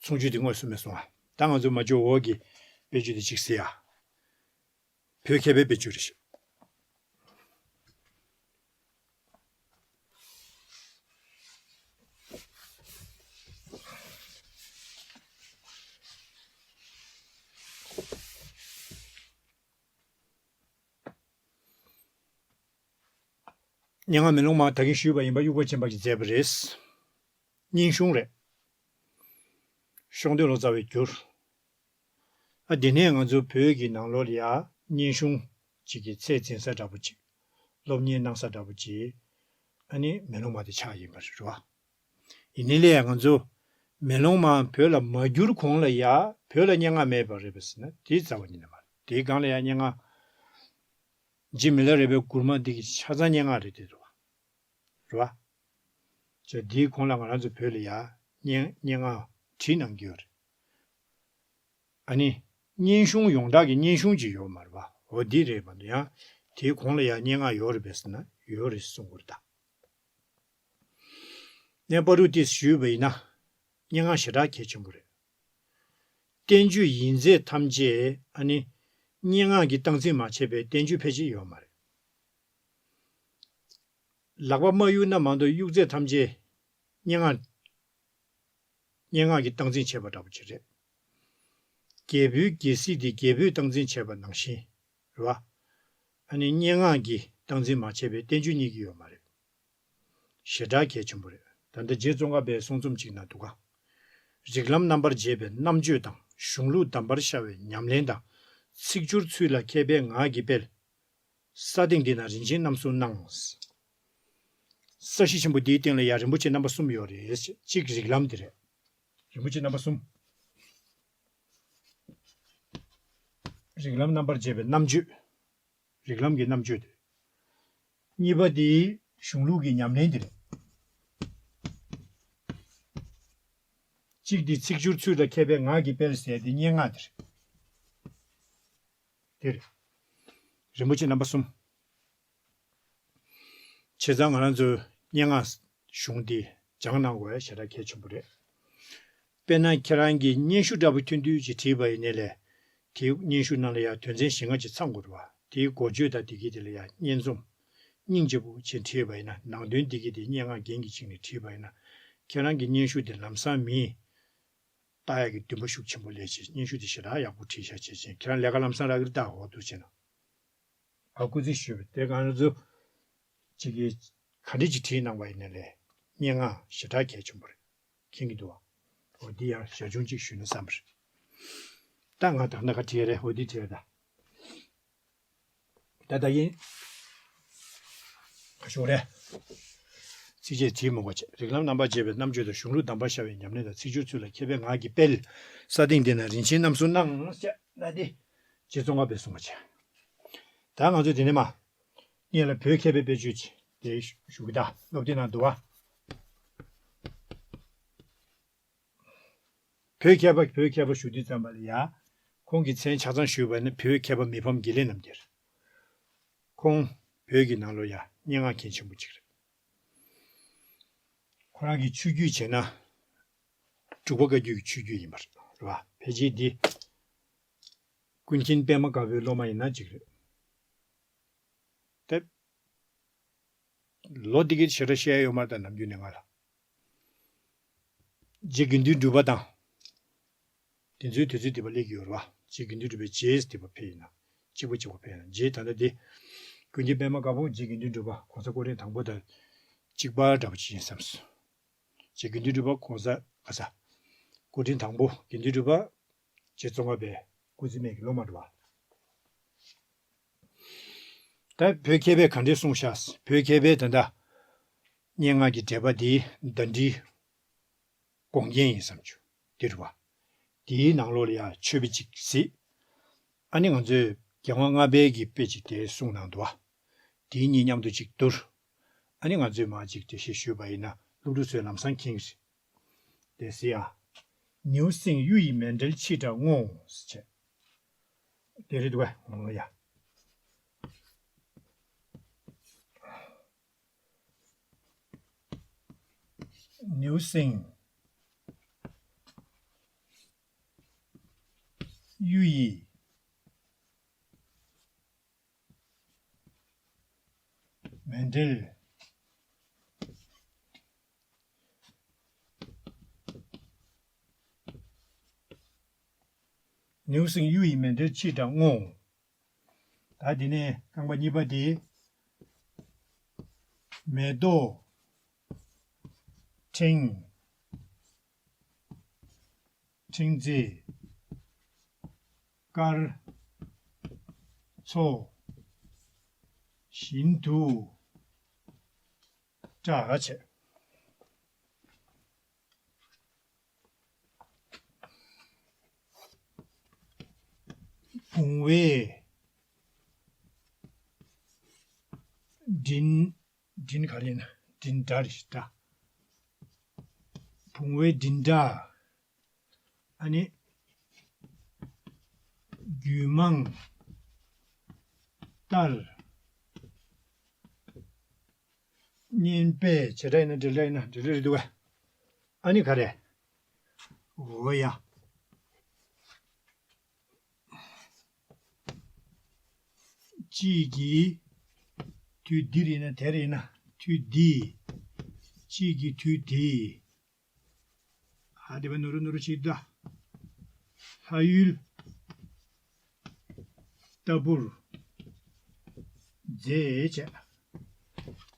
མཚུངས་ཆོས་འདི་དངོས་སུ་མེད་སོང་ཨ། ད་ང་ཚོ་མ་འཇོག་འོག་གི་དཔེ་བརྗོད་འདི་གཅིག་གཟིགས་ཨ། བོད་མཁས་པའི་དཔེ་བརྗོད་རེད་ཤག་སྙན་ངག་མེ་ལོང་མ་ད་གིན་ཞུས་པ་ཡིན་པ་དབྱུག་པ་ཅན་པ་གིས་མཛད་པ་རེད། སྙན་གཞུང་རེད། ཤོང་འདོད་ལོ་ཙཱ་བས་བསྒྱུར། ཨ་དེ་ནས་ང་ཚོ་བོད་ཀྱི་ནང་ལོགས་ལ་ཡ་སྙན་གཞུང་གཅིག་གི་ཚད་འཛིན་ས་འདྲ་པོ་གཅིག་སློབ་གཉེར་གནང་ས་འདྲ་པོ་གཅིག་ཨ་ནི་མེ་ལོང་མ་དེ་ཆགས་ཡིན་པ་རེད་བ། ཡིན་ནའི་ལས་ང་ཚོ་མེ་ལོང་མ་བོད་ལ་མ་བསྒྱུར་གོང་ལ་ཡ་བོད་ལ་སྙན་ངག་མེད་པ་རེད་པས་ཟེར་ན་དེའི་རྩ་བ་ཉིད་ནས་མ་རེད། དེའི་སྒང་ལ་ཡ་སྙན་ངག་རྗེ་མི་ལ་རས་པའི་མགུར་མ་འདི་གི་ཆ་ཚང་སྙན་ངག་རེད་དེ་རེད་བ། རེད་བ། ཅེས་འདིའི་གོང་ལ་ང་རང་ཚོ་བོད་ལ་ཡ་སྙན་སྙན་ངག་བྲིས་གནང་གི་ཡོད་རེད། ཨ་ནི། སྙན་གཞུང་ཡོངས་གྲགས་ཀྱི་སྙན་གཞུང་ཅིག་ཡོད་མ་རེད་བ། འོ་འདི་རེད་མ་གཏོགས་ཡང་། དེའི་གོང་ལ་ཡང་སྙན་ངག་ཡོད་རེད་པས་ཟེར་ན་ཡོད་རེད་གསུང་གི་རེད་ད། ནས་པ་རུ་ཏིས་ཞུས་པ་ཡིན་ན། སྙན་ངག་ཞེ་དྲག་གལ་ཆེན་པོ་རེད། བསྟན་བཅོས་ཡིན་ཚད་ཐམས་ཅད་ཨ་ནི། སྙན་ངག་གི་སྟངས་འཛིན་མ་བྱས་པའི་བསྟན་བཅོས་ཕལ་ཆེར་ཡོད་མ་རེད། ལག་པ་མ་གཡུག་ན་མ་གཏོགས་གཡུག་ཚད་ཐམས་ཅད་སྙན་ངག་སྙན་ངག་གིས་སྟངས་འཛིན་བྱས་པ་འདྲ་པོ་ཅིག་རེད། རྒྱལ་པོའི་རྒྱལ་སྲིད་དེ་རྒྱལ་པོས་སྟངས་འཛིན་བྱས་པ་ནང་བཞིན་རེད་བ། ཨ་ནི་སྙན་ངག་གིས་སྟངས་འཛིན་མ་བྱས་པའི་བསྟན་བཅོས་རྙེད་ཀྱི་ཡོད་མ་རེད། ཞེ་དྲག་གལ་ཆེན་པོ་རེད། ད་ལྟ་རྗེ་ཙོང་ཁ་པའི་གསུང་རྩོམ་ཅིག་ན་འདུག་ག་རིགས་ལམ་རྣམ་པར་འབྱེད་པའི་རྣམ་བརྗོད་དང་གཞུང་ལུགས་གདམས་པར་ཤར་བའི་ཉམས་ལེན་དང་། ཚིག་སྦྱོར་ཚུལ་ལ་མཁས་པའི་ངག་གི་དཔལ། ས་སྟེང་འདི་ན་རིན་ཆེན་རྣམ་གསུམ་སྣང་། ས་གཞི་ཆེན་པོ་འདིའི་སྟེང་ལ་ཡང་རིན་པོ་ཆེ་རྣམ་པ་གསུམ་ཡོད་རེད། གཅིག་རིགས་ལམ་འདི་རེད། རིན་པོ་ཆེ་རྣམ་པ་གསུམ། རིགས་ལམ་རྣམ་པར་འབྱེད་པའི་རྣམ་བརྗོད། རིགས་ལམ་གྱི་རྣམ་བརྗོད་དེ། གཉིས་པ་དེ་གཞུང་ལུགས་ཀྱི་ཉམས་ལེན་དེ་རེད། གཅིག་དེ་ཚིག་སྦྱོར་ཚུལ་དང་མཁས་པའི་ངག་གི་དཔལ་ཟེར་དེ་སྙན་ངག་དེ་རེད། དེ་རེད། རིན་པོ་ཆེ་རྣམ་པ་གསུམ། བྱས་ཙང་ང་རང་ཚོའི་སྙན་ངག་གཞུང་འདི་སྦྱང་གནང་དགོས་ཞེ་དྲག་གལ་ཆེན་པོ་རེད། དཔེར་ན་ཁྱེད་རང་གིས་སྙན་ཞུ་འདྲ་པོ་ཐུང་ཐུང་ཅིག་བྲིས་པ་ཡིན་ནའི་ལས། དེའི་སྙན་ཞུ་ནང་ལ་ཡང་དོན་ཚན་བཞི་ལྔ་ཅིག་ཚང་དགོས་རེད་བ། དེའི་འགོ་བརྗོད་དང་དེ་གི་དེ་ལ་ཡང་སྙན་རྩོམ། སྙིང་རྗེ་པོ་བྱས་བྲིས་པ་ཡིན་ན་ནང་དོན་འདི་གི་དེ་སྙན་ངག་རྒྱན་གྱི་ཅིག་ནས་བྲིས་པ་ཡིན་ན། ཁྱེད་རང་གི་སྙན་ཞུ་དེ་ལམ་སང་མིས་ལྟ་ཡག་གི་འདུན་པ་ཤུགས་ཆེན་པོ་སླེབས་བྱས་སྙན་ཞུ་དེ་ཞེ་དྲག་ཡག་པོ་བྲིས་ཤག་བྱས་བྱས་ཁྱེད་རང་ལས་ཀ་ལམ་སང་རག་གི་རེད་ད། འོ་འདུག་བྱས་ན། ཨ་སྐུ་ཚེ་ཞུས་པ་དེ་གང་རེད་ཚོ། ཅིག་གིས་ག་འདྲ་ཅིག་བྲིས་གནང་བ་ཡིན་ན་ལས། སྙན་ངག་ཞེ་དྲག་གལ་ཆེན་པོ་རེད། མཁྱེན་གྱི་འདུག་བ། འོ་འདི་ཡང་ཞར་བྱུང་ཅིག་ཞུས་ན་བསམ་པ་རེད། ད་ང་ད་ན་ག་བྲིས་རེད། འོ་འདི་བྲིས་རེད་ད། ད་ད་ཡིན། ག་ཞོག་རེད། ཚིགས་བཅད་བྲིས་མི་དགོས་བྱས། རིགས་ལམ་རྣམ་པར་འབྱེད་པའི་རྣམ་བརྗོད་དང་། གཞུང་ལུགས་གདམས་པར་ཤར་བའི་ཉམས་ལེན་དང་། ཚིག་སྦྱོར་ཚུལ་ལ་མཁས་པའི་ངག་གི་དཔལ། ས་སྟེང་འདི་ན་རིན་ཆེན་རྣམ་གསུམ་སྣང་། ཟེར་ན་འདི། རྗེ་ཙོང་ཁ་པས་གསུངས་པ་བྱས། ད་ང་ཚོས་དེ་ནས་མ། སྔོན་ལ་བོད་མཁས་པའི་དཔེ་བརྗོད་ཅིག་དེ་ཞུ་གི་ད། སློབ་དེབ་ནང་འདུག་བ། བོད་མཁས་པ་བོད་མཁས་པ་ཞུ་དུས་ཙམ་པ་ལ་ཡ། ཁོང་གི་མཚན་ཆ་ཚང་ཞུས་པ་ནི་བོད་མཁས་པ་མི་ཕམ་དགེ་ལེགས་རྣམ་རྒྱལ། ཁོང་བོད་ཀྱི་ནང་ལོགས་ཡ་སྙན་ངག་མཁན་ཆེན་པོ་གཅིག་རེད། ཁོ་རང་གི་ཆོས་བརྒྱུད་བྱས་ན། འབྲུག་པ་བཀའ་བརྒྱུད་ཀྱི་ཆོས་བརྒྱུད་ཡིན་པ་རེད་བ། ཕལ་ཆེར་འདི་ཀུན་མཁྱེན་པདྨ་དཀར་པོའི་སློབ་མ་ཡིན་ན་གཅིག་རེད། དེ། ལོ་འདི་གའི་ཞེ་དྲག་བཤད་ཡ་ཡོད་མ་རེད་ད། ནམ་རྒྱུན་ནས་ང་ལ། རྗེ་དགེ་འདུན་གྲུབ་པ་དང་། དེ་ཚོའི་དུས་ཚོད་དེ་པ་སླེབས་ཀྱི་ཡོད་རེད་བ། རྗེ་དགེ་འདུན་གྲུབ་པའི་རྗེས་དེ་པ་ཕེབས་ཡིན་ན། གཅིག་པ་གཅིག་པ་ཕེབས་ཡིན་ན། རྗེས་ད་ལྟ་དེ། ཀུན་མཁྱེན་པདྨ་དཀར་པོ་རྗེ་དགེ་འདུན་གྲུབ་པ་གོང་ས་སྐུ་ཕྲེང་དང་པོ་དང་གཅིག་པ་འདྲ་པོ་ཅིག་ཡིན་བསམས་སོང་། རྗེ་དགེ་འདུན་གྲུབ་པ་གོང་ས་ག་ས། སྐུ་ཕྲེང་དང་པོ་དགེ་འདུན་གྲུབ་པ། རྗེ་ཙོང་ཁ་པའི་སྐུ་ཚེ་སྨད་ཀྱི་སློབ་མ་འདྲ་བ། ད་བོད་མཁས་པས་ག་འདྲས་གསུངས་ཤག་བོད་མཁས་པས་ད་ལྟ་སྙན་ངག་གི་འགྲེལ་པ་འདིའི་ཟླ་སྒྲིལ་དགོངས་རྒྱན་ཡིན་བསམ་རྒྱུ་འདི་རེད་བ། དེའི་ནང་ལོགས་ལ་ཡང་མཆོད་པ་ཅིག་གཟིགས། ཨ་ནི་ང་ཚོས་རྒྱལ་དབང་ལྔ་པའི་གི་དཔེ་ཅིག་དེ་གསུངས་གནང་འདུག་བ། དེ་གཉིས་མཉམ་དུ་ཅིག་བསྡུར། ཨ་ནི་ང་ཚོས་མར་ཅིག་འགྲེལ་བཤད་ཞུས་པ་ཡིན་ན་སློབ་ཕྲུག་ཚོས་ལམ་སང་མཁྱེན་གྱི་རེད། དེ་གཟིགས་ཨ། ནེའུ་གསིང་གཡུ་ཡི་མཎྜལ་ཕྱི་དགྲར་བསྔོ་ཟེར་བྱས། དེ་རེད་འདུག་ག་འོ་ཡ། ནེའུ་གསིང་གཡུ་ཡི་མཎྜལ། ནེའུ་གསིང་གཡུ་ཡི་མཎྜལ་ཕྱི་དགྲར་བསྔོ། ད་དེ་ནས་རྐང་པ་གཉིས་པ་དེ། མེ་ཏོག་ཕྲེང་ཕྲེང་རྩེ་དཀར་མཚོ་བཞིན་དུ་བཀྲ་བྱས། བུང་བའི་མགྲིན། མགྲིན་ག་རེ་ཡིན་ན་མགྲིན་སྒྲ་རེད་ཤག་སྒྲ། བུང་བའི་མགྲིན་སྒྲ། ཨ་ནི། རྒྱུད་མང་ལྟར། བསྙེན་པས་བྱེ་བྲག་ཡིན་ན་འབྲེལ་སྒྲ་ཡིན་ན་འབྲེལ་སྒྲ་རེད་འདུག་ག་ཨ་ནི་ག་རེ། འོ་ཡ། གཅིག་གིས་དུས་འདིར་ཡིན་ན་དེར་ཡིན་ན་དུས་འདི། གཅིག་གིས་དུས་འདི། ཨ་དེ་བ་ནོར་ནོར་ཅིག་ད། ལྷ་ཡུལ་ལྟ་བུར་མཛེས་བྱས།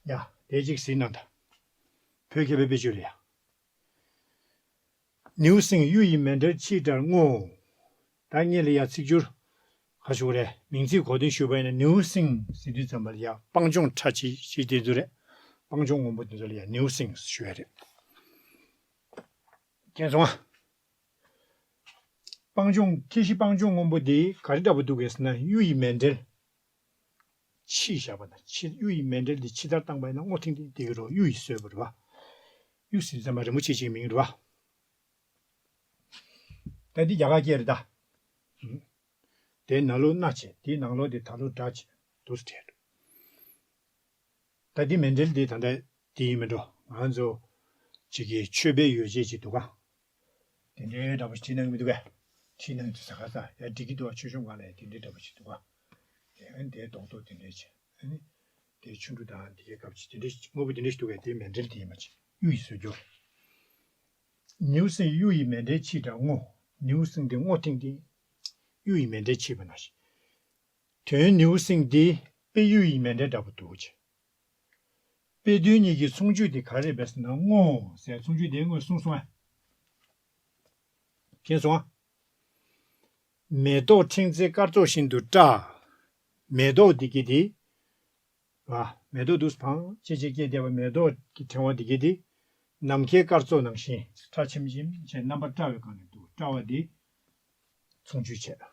ཡ་དེ་གཅིག་ཟིན་ན་ད། བོད་མཁས་པའི་དཔེ་བརྗོད་རེད་ཡ། ནེའུ་གསིང་གཡུ་ཡི་མཎྜལ་ཕྱི་དགྲར་བསྔོ། ད་ངེད་ལ་ཡ་ཚིག་སྦྱོར་ག་ཞུ་རེད། མིང་ཚིག་གོ་དོན་ཞུས་པ་ཡིན་ན་ནེའུ་གསིང་ཟེར་དུས་ཙམ་པ་ལ་ཡ་སྤང་ལྗོངས་ཁྲ་ཆིལ་ཆིལ་དེ་ཚོ་རེད། སྤང་ལྗོངས་སྔོན་པོ་དེ་ཚོ་ལ་ཡ་ནེའུ་གསིང་ཞུ་ཡ་རེད། མཁྱེན་སོང་ང་། སྤང་ལྗོངས་ཁྱེད་ཤི་སྤང་ལྗོངས་སྔོན་པོ་དེ་ག་རེ་འདྲ་པོ་འདུག་གས་ཟེར་ན་གཡུ་ཡི་མཎྜལ། ཕྱི་བཞག་པ་ན་ཕྱི་གཡུ་ཡི་མཎྜལ་འདི་ཕྱི་ལྟར་བཏང་པ་ཡིན་ན་སྔོ་ཐིང་ཐིང་བསྡད་ཀྱི་རེད། གཡུ་ཡིས་བཟོས་པ་རེད་བ། གཡུ་ཟེར་ཙམ་པ་རིན་པོ་ཆེ་ཅིག་མིང་རེད་བ། ད་འདི་རྒྱ་གར་སྐད་རེད་ད། དེའི་ནང་ལོགས་སྣ་བྱས་དེའི་ནང་ལོགས་དེ་ད་ལོ་འདྲ་བྱས་དུ་བྲལ། ད་འདི་མཎྜལ་འདི་ད་ལྟ་འདི་ཡིན་མིན་འགྲོ། ང་ཚོ་ཅིག་གི་མཆོད་པའི་ཡོ་བྱད་ཅིག་འདུག་ག་དེ་འདྲའི་འདྲ་པོ་ཞིག་བྲིས་གནང་གི་མི་འདུག་གས། བྲིས་གནང་དུས་ས་ཁ་ས་ཡ་འགྲིག་གི་འདུག་ག་ཆོས་སྐྱོང་སྒང་ལ་ཡ་དེ་འདྲའི་འདྲ་པོ་ཞིག་འདུག་ག་དེ་ཨ་ནི་དེའི་རྡོག་རྡོག་དེ་འདྲའི་བྱས་ཨ་ནི་དེའི་ཆུ་འབྲུ་དང་དེའི་སྐབས་ཅིག་དེ་འདྲའི་དངོས་པོ་དེ་འདྲའི་ཞིག་འདུག་གས། དེའི་མཎྜལ་དེ་ཡིན་པ་ཅིག་གཡུ་ཡིས་བཟོས་རྒྱུ། ནེའུ་གསིང་གཡུ་ཡི་མཎྜལ་ཕྱི་དགྲར་བསྔོ། ནེའུ་གསིང་དེ་སྔོ་ཐིང་ཐིང་། གཡུ་ཡི་མཎྜལ་ཕྱིས་པ་ནང་བཞིན། དོན་ནེའུ་གསིང་འདི་དཔེ་གཡུ་ཡི་མཎྜལ་འདྲ་པོ་འདུག་ཅེས། དཔེ་དོན་གཉིས་ཀྱི་མཚུངས་ཆོས་དེ་ག་རེ་རེད་པས་ཟེར་ན་བསྔོ་ཟེར་མཚུངས་ཆོས་དེ་སྔོན་གསུངས་སོང་ཨ། མཁྱེན་སོང་ཨ། མེ་ཏོག་ཕྲེང་རྩེ་སྐར་ཚོགས་བཞིན་དུ་བཀྲ། མེ་ཏོག་འདི་གི་དེ། བ། མེ་ཏོག་འདུག་སེ་བང་ཆེ་ཆེ་སྐྱེས་བསྡད་པ་མེ་ཏོག་གི་ཕྲེང་བ་འདི་གི་དེ། ནམ་མཁའི་སྐར་ཚོགས་ནང་བཞིན་ཁྲ་ཆེམ་ཆེམ་བྱས་རྣམ་པ་བཀྲ་བའི་སྒང་ནས་འདུག་བཀྲ་བ་འདི་མཚུངས་ཆོས་བྱས།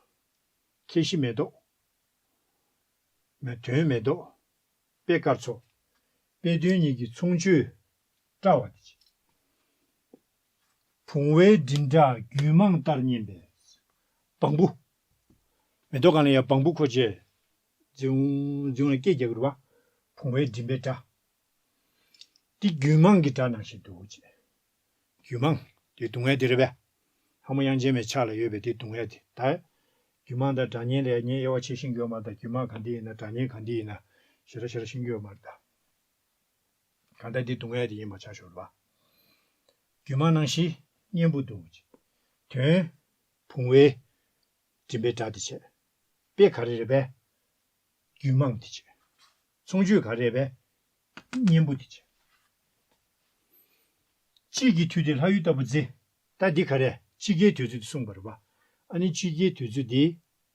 ཁྱེད་ཤི་མེ་ཏོག་མེ་དོན་མེ་ཏོག་དཔེ་སྐར་ཚོགས། དཔེ་དོན་གཉིས་ཀྱི་མཚུངས་ཆོས་བཀྲ་བ་དེ་བྱས། བུང་བའི་མགྲིན་སྒྲ་རྒྱུད་མངས་ལྟར་སྙན་པས། བང་བུ། མེ་ཏོག་སྒང་ལ་ཡ་བང་བུ་འཁོར་བྱས། རྫིང་རྫིང་ལ་སྐད་རྒྱག་གི་རེད་བ། བུང་བའི་མགྲིན་པའི་སྒྲ། འདི་རྒྱུད་མངས་ཀྱི་སྒྲ་ནང་བཞིན་འདུག་ཅེས། རྒྱུད་མངས་དེ་རྡུང་ཡས་དེ་རེད་པས། ལྷ་མོ་དབྱངས་ཅན་མའི་ཕྱག་ལ་ཡོད་པའི་དེ་རྡུང་ཡས་དེ་ད། རྒྱུད་མངས་དང་སྒྲ་སྙན་ལ་ཡ་ངས་དབྱེ་བ་ཕྱེ་ཤེས་ཀྱི་ཡོད་མ་རེད་ད། རྒྱུད་མངས་ག་འདི་ཡིན་ན་སྒྲ་སྙན་ག་འདི་ཡིན་ན་ཞེ་དྲག་ཞེ་དྲག་ཤེས་ཀྱི་ཡོད་མ་རེད་ད། གང་ལྟར་འདི་རྡུང་ཡས་དེ་ཡིན་པ་ཆ་ཞོར་བ། རྒྱུད་མངས་ནང་བཞིན་སྙན་པོ་འདུག་ཅེས། དོན། བུང་བའི་མགྲིན་པའི་སྒྲ་དེ་བྱས། དཔེ་ག་རེ་རེད་པས། རྒྱུད་མངས་དེ་བྱས། མཚུངས་ཆོས་ག་རེ་རེད་པས། སྙན་པོ་དེ་བྱས། དཔྱིད་ཀྱི་དུས་འདི་ལྷ་ཡུལ་ལྟ་བུ་མཛེས། ད་འདི་ག་རེ་དཔྱིད་ཀའི་དུས་ཚོད་དེ་གསུངས་པ་རེད་བ། ཨ་ནི་དཔྱིད་ཀའི་དུས་ཚོད་འདི།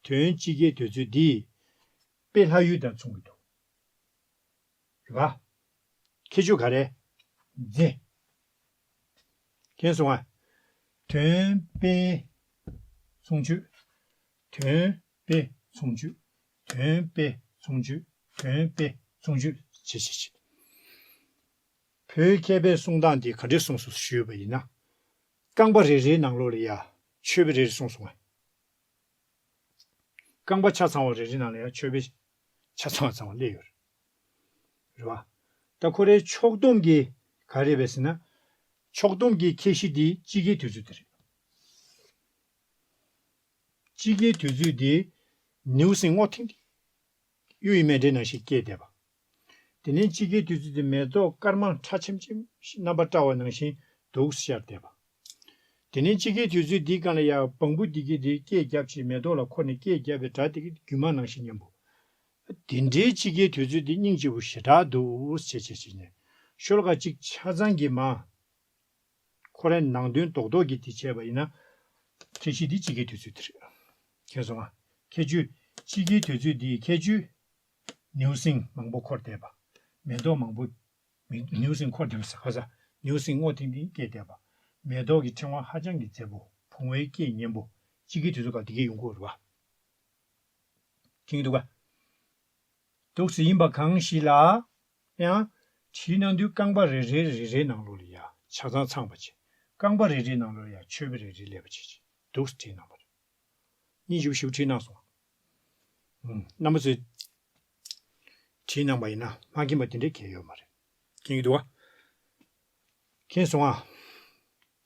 དོན་དཔྱིད་ཀའི་དུས་ཚོད་འདི། དཔེ་ལྷ་ཡུལ་དང་མཚུངས་ཀྱི་འདུག་རེད་བ། ཁྱད་ཆོས་ག་རེ། མཛེས། མཁྱེན་སོང་ང་། དོན་དཔེ། མཚུངས་ཆོས། དོན་དཔེ་མཚུངས་ཆོས། དོན་དཔེ་མཚུངས་ཆོས། དོན་དཔེ་མཚུངས་ཆོས་བྱེད་བྱེད་བྱེད། བོད་མཁས་པའི་གསུང་སྟངས་འདི་ག་འདྲས་གསུངས་སོང་ཞུས་པ་ཡིན་ན། རྐང་པ་རེ་རེའི་ནང་ལོགས་ལ་ཡ་མཆོད་པ་རེ་རེ་གསུངས་སོང་ང་། རྐང་པ་ཆ་ཚང་བ་རེ་རེ་ནང་ལ་ཡང་མཆོད་པའི་ཆ་ཚང་བ་ཚང་བ་སླེབས་ཡོད་རེད། རེད་བ། ད་ཁོ་རའི་ཕྱོགས་བསྡོམས་ཀྱི་ག་རེ་རེད་པས་ཟེར་ན། ཕྱོགས་བསྡོམས་ཀྱི་ཁྱད་གཞི་འདི་དཔྱིད་ཀའི་དུས་ཚོད་དེ་རེད། དཔྱིད་ཀའི་དུས་ཚོད་འདི་ནེའུ་གསིང་སྔོ་ཐིང་ཐིང་། གཡུ་ཡི་མཎྜལ་ནང་བཞིན་སྐྱེས་བསྡད་པ། དེ་ནས་དཔྱིད་ཀའི་དུས་ཚོད་དེ་མེ་ཏོག་དཀར་དམར་ཁྲ་ཆེམ་ཆེམ་ཞིག་རྣམ་པ་བཀྲ་བ་ནང་བཞིན་འདུག་ཤར་བསྡད་པ། དེ་ནས་དཔྱིད་ཀའི་དུས་ཚོད་འདིའི་སྒང་ལ་ཡང་བང་བུ་འདི་གིས་དེ་སྐད་བརྒྱབ་ཅིང་མེ་ཏོག་ལ་འཁོར་ནས་སྐད་བརྒྱབ་པའི་སྒྲ་དེ་གིས་རྒྱུད་མངས་ནང་བཞིན་སྙན་པོ། དེ་འདྲའི་དཔྱིད་ཀའི་དུས་ཚོད་འདི་སྙིང་རྗེ་པོ་ཞེ་དྲག་འདུག་ཅེས་བྱས་བྱས་ནས་ཤོ་ལོ་ཀ་གཅིག་ཆ་ཚང་གི་མ། ཁོ་རའི་ནང་དོན་རྡོག་རྡོག་གིས་དེ་བྱས་པ་ཡིན་ན། ཁྱད་གཞི་འདི་དཔྱིད་ཀའི་དུས་ཚོད་དེ་རེད། མཁྱེན་སོང་ང་། ཁྱད་ཆོས། དཔྱིད་ཀའི་དུས་ཚོད་འདིའི་ཁྱད་ཆོས། ནེའུ་གསིང་མང་པོ་འཁོར་བསྡད་པ། མེ་ཏོག་མང་པོ། མེ་ནེའུ་གསིང་འཁོར་བསྡད་པ་ཟེར་ག་ས། ནེའུ་གསིང་སྔོ་ཐིང་ཐིང་སྐྱེས་བསྡད་པ། མེ་ཏོག་གི་ཕྲེང་བ་ཧ་ཅང་གི་མཛེས་པོ། བུང་བའི་སྐད་སྙན་པོ། དཔྱིད་ཀའི་དུས་ཚོད་སྐབས་དེ་གའི་ཡོང་གི་ཡོད་རེད་བ། མཁྱེན་གྱི་འདུག་ག་འདུག་སེ་ཡིན་པ་གང་ཞིག་ལ། ཡང་། བྲིས་གནང་དུས་རྐང་པ་རེ་རེ་རེ་རེའི་ནང་ལོགས་ལ་ཡ། ཆ་ཚང་ཚང་བ་བྱས། རྐང་པ་རེ་རེའི་ནང་ལོགས་ལ་ཡ་མཆོད་པ་རེ་རེ་སླེབས་པ་བྱས་བྱས་འདུག་སེ་བྲིས་གནང་བ་རེད། སྙིང་རྗེ་པོ་ཞེ་པོ་བྲིས་གནང་སོང་། ཨུམ། རྣམ་པ་ཚོས་བྲིས་གནང་བ་ཡིན་ན་མ་མཁྱེན་པ་དེ་འདྲའི་གལ་ཡོད་མ་རེད། མཁྱེན་གྱི་འདུག་ག་མཁྱེན་སོང་ཨ།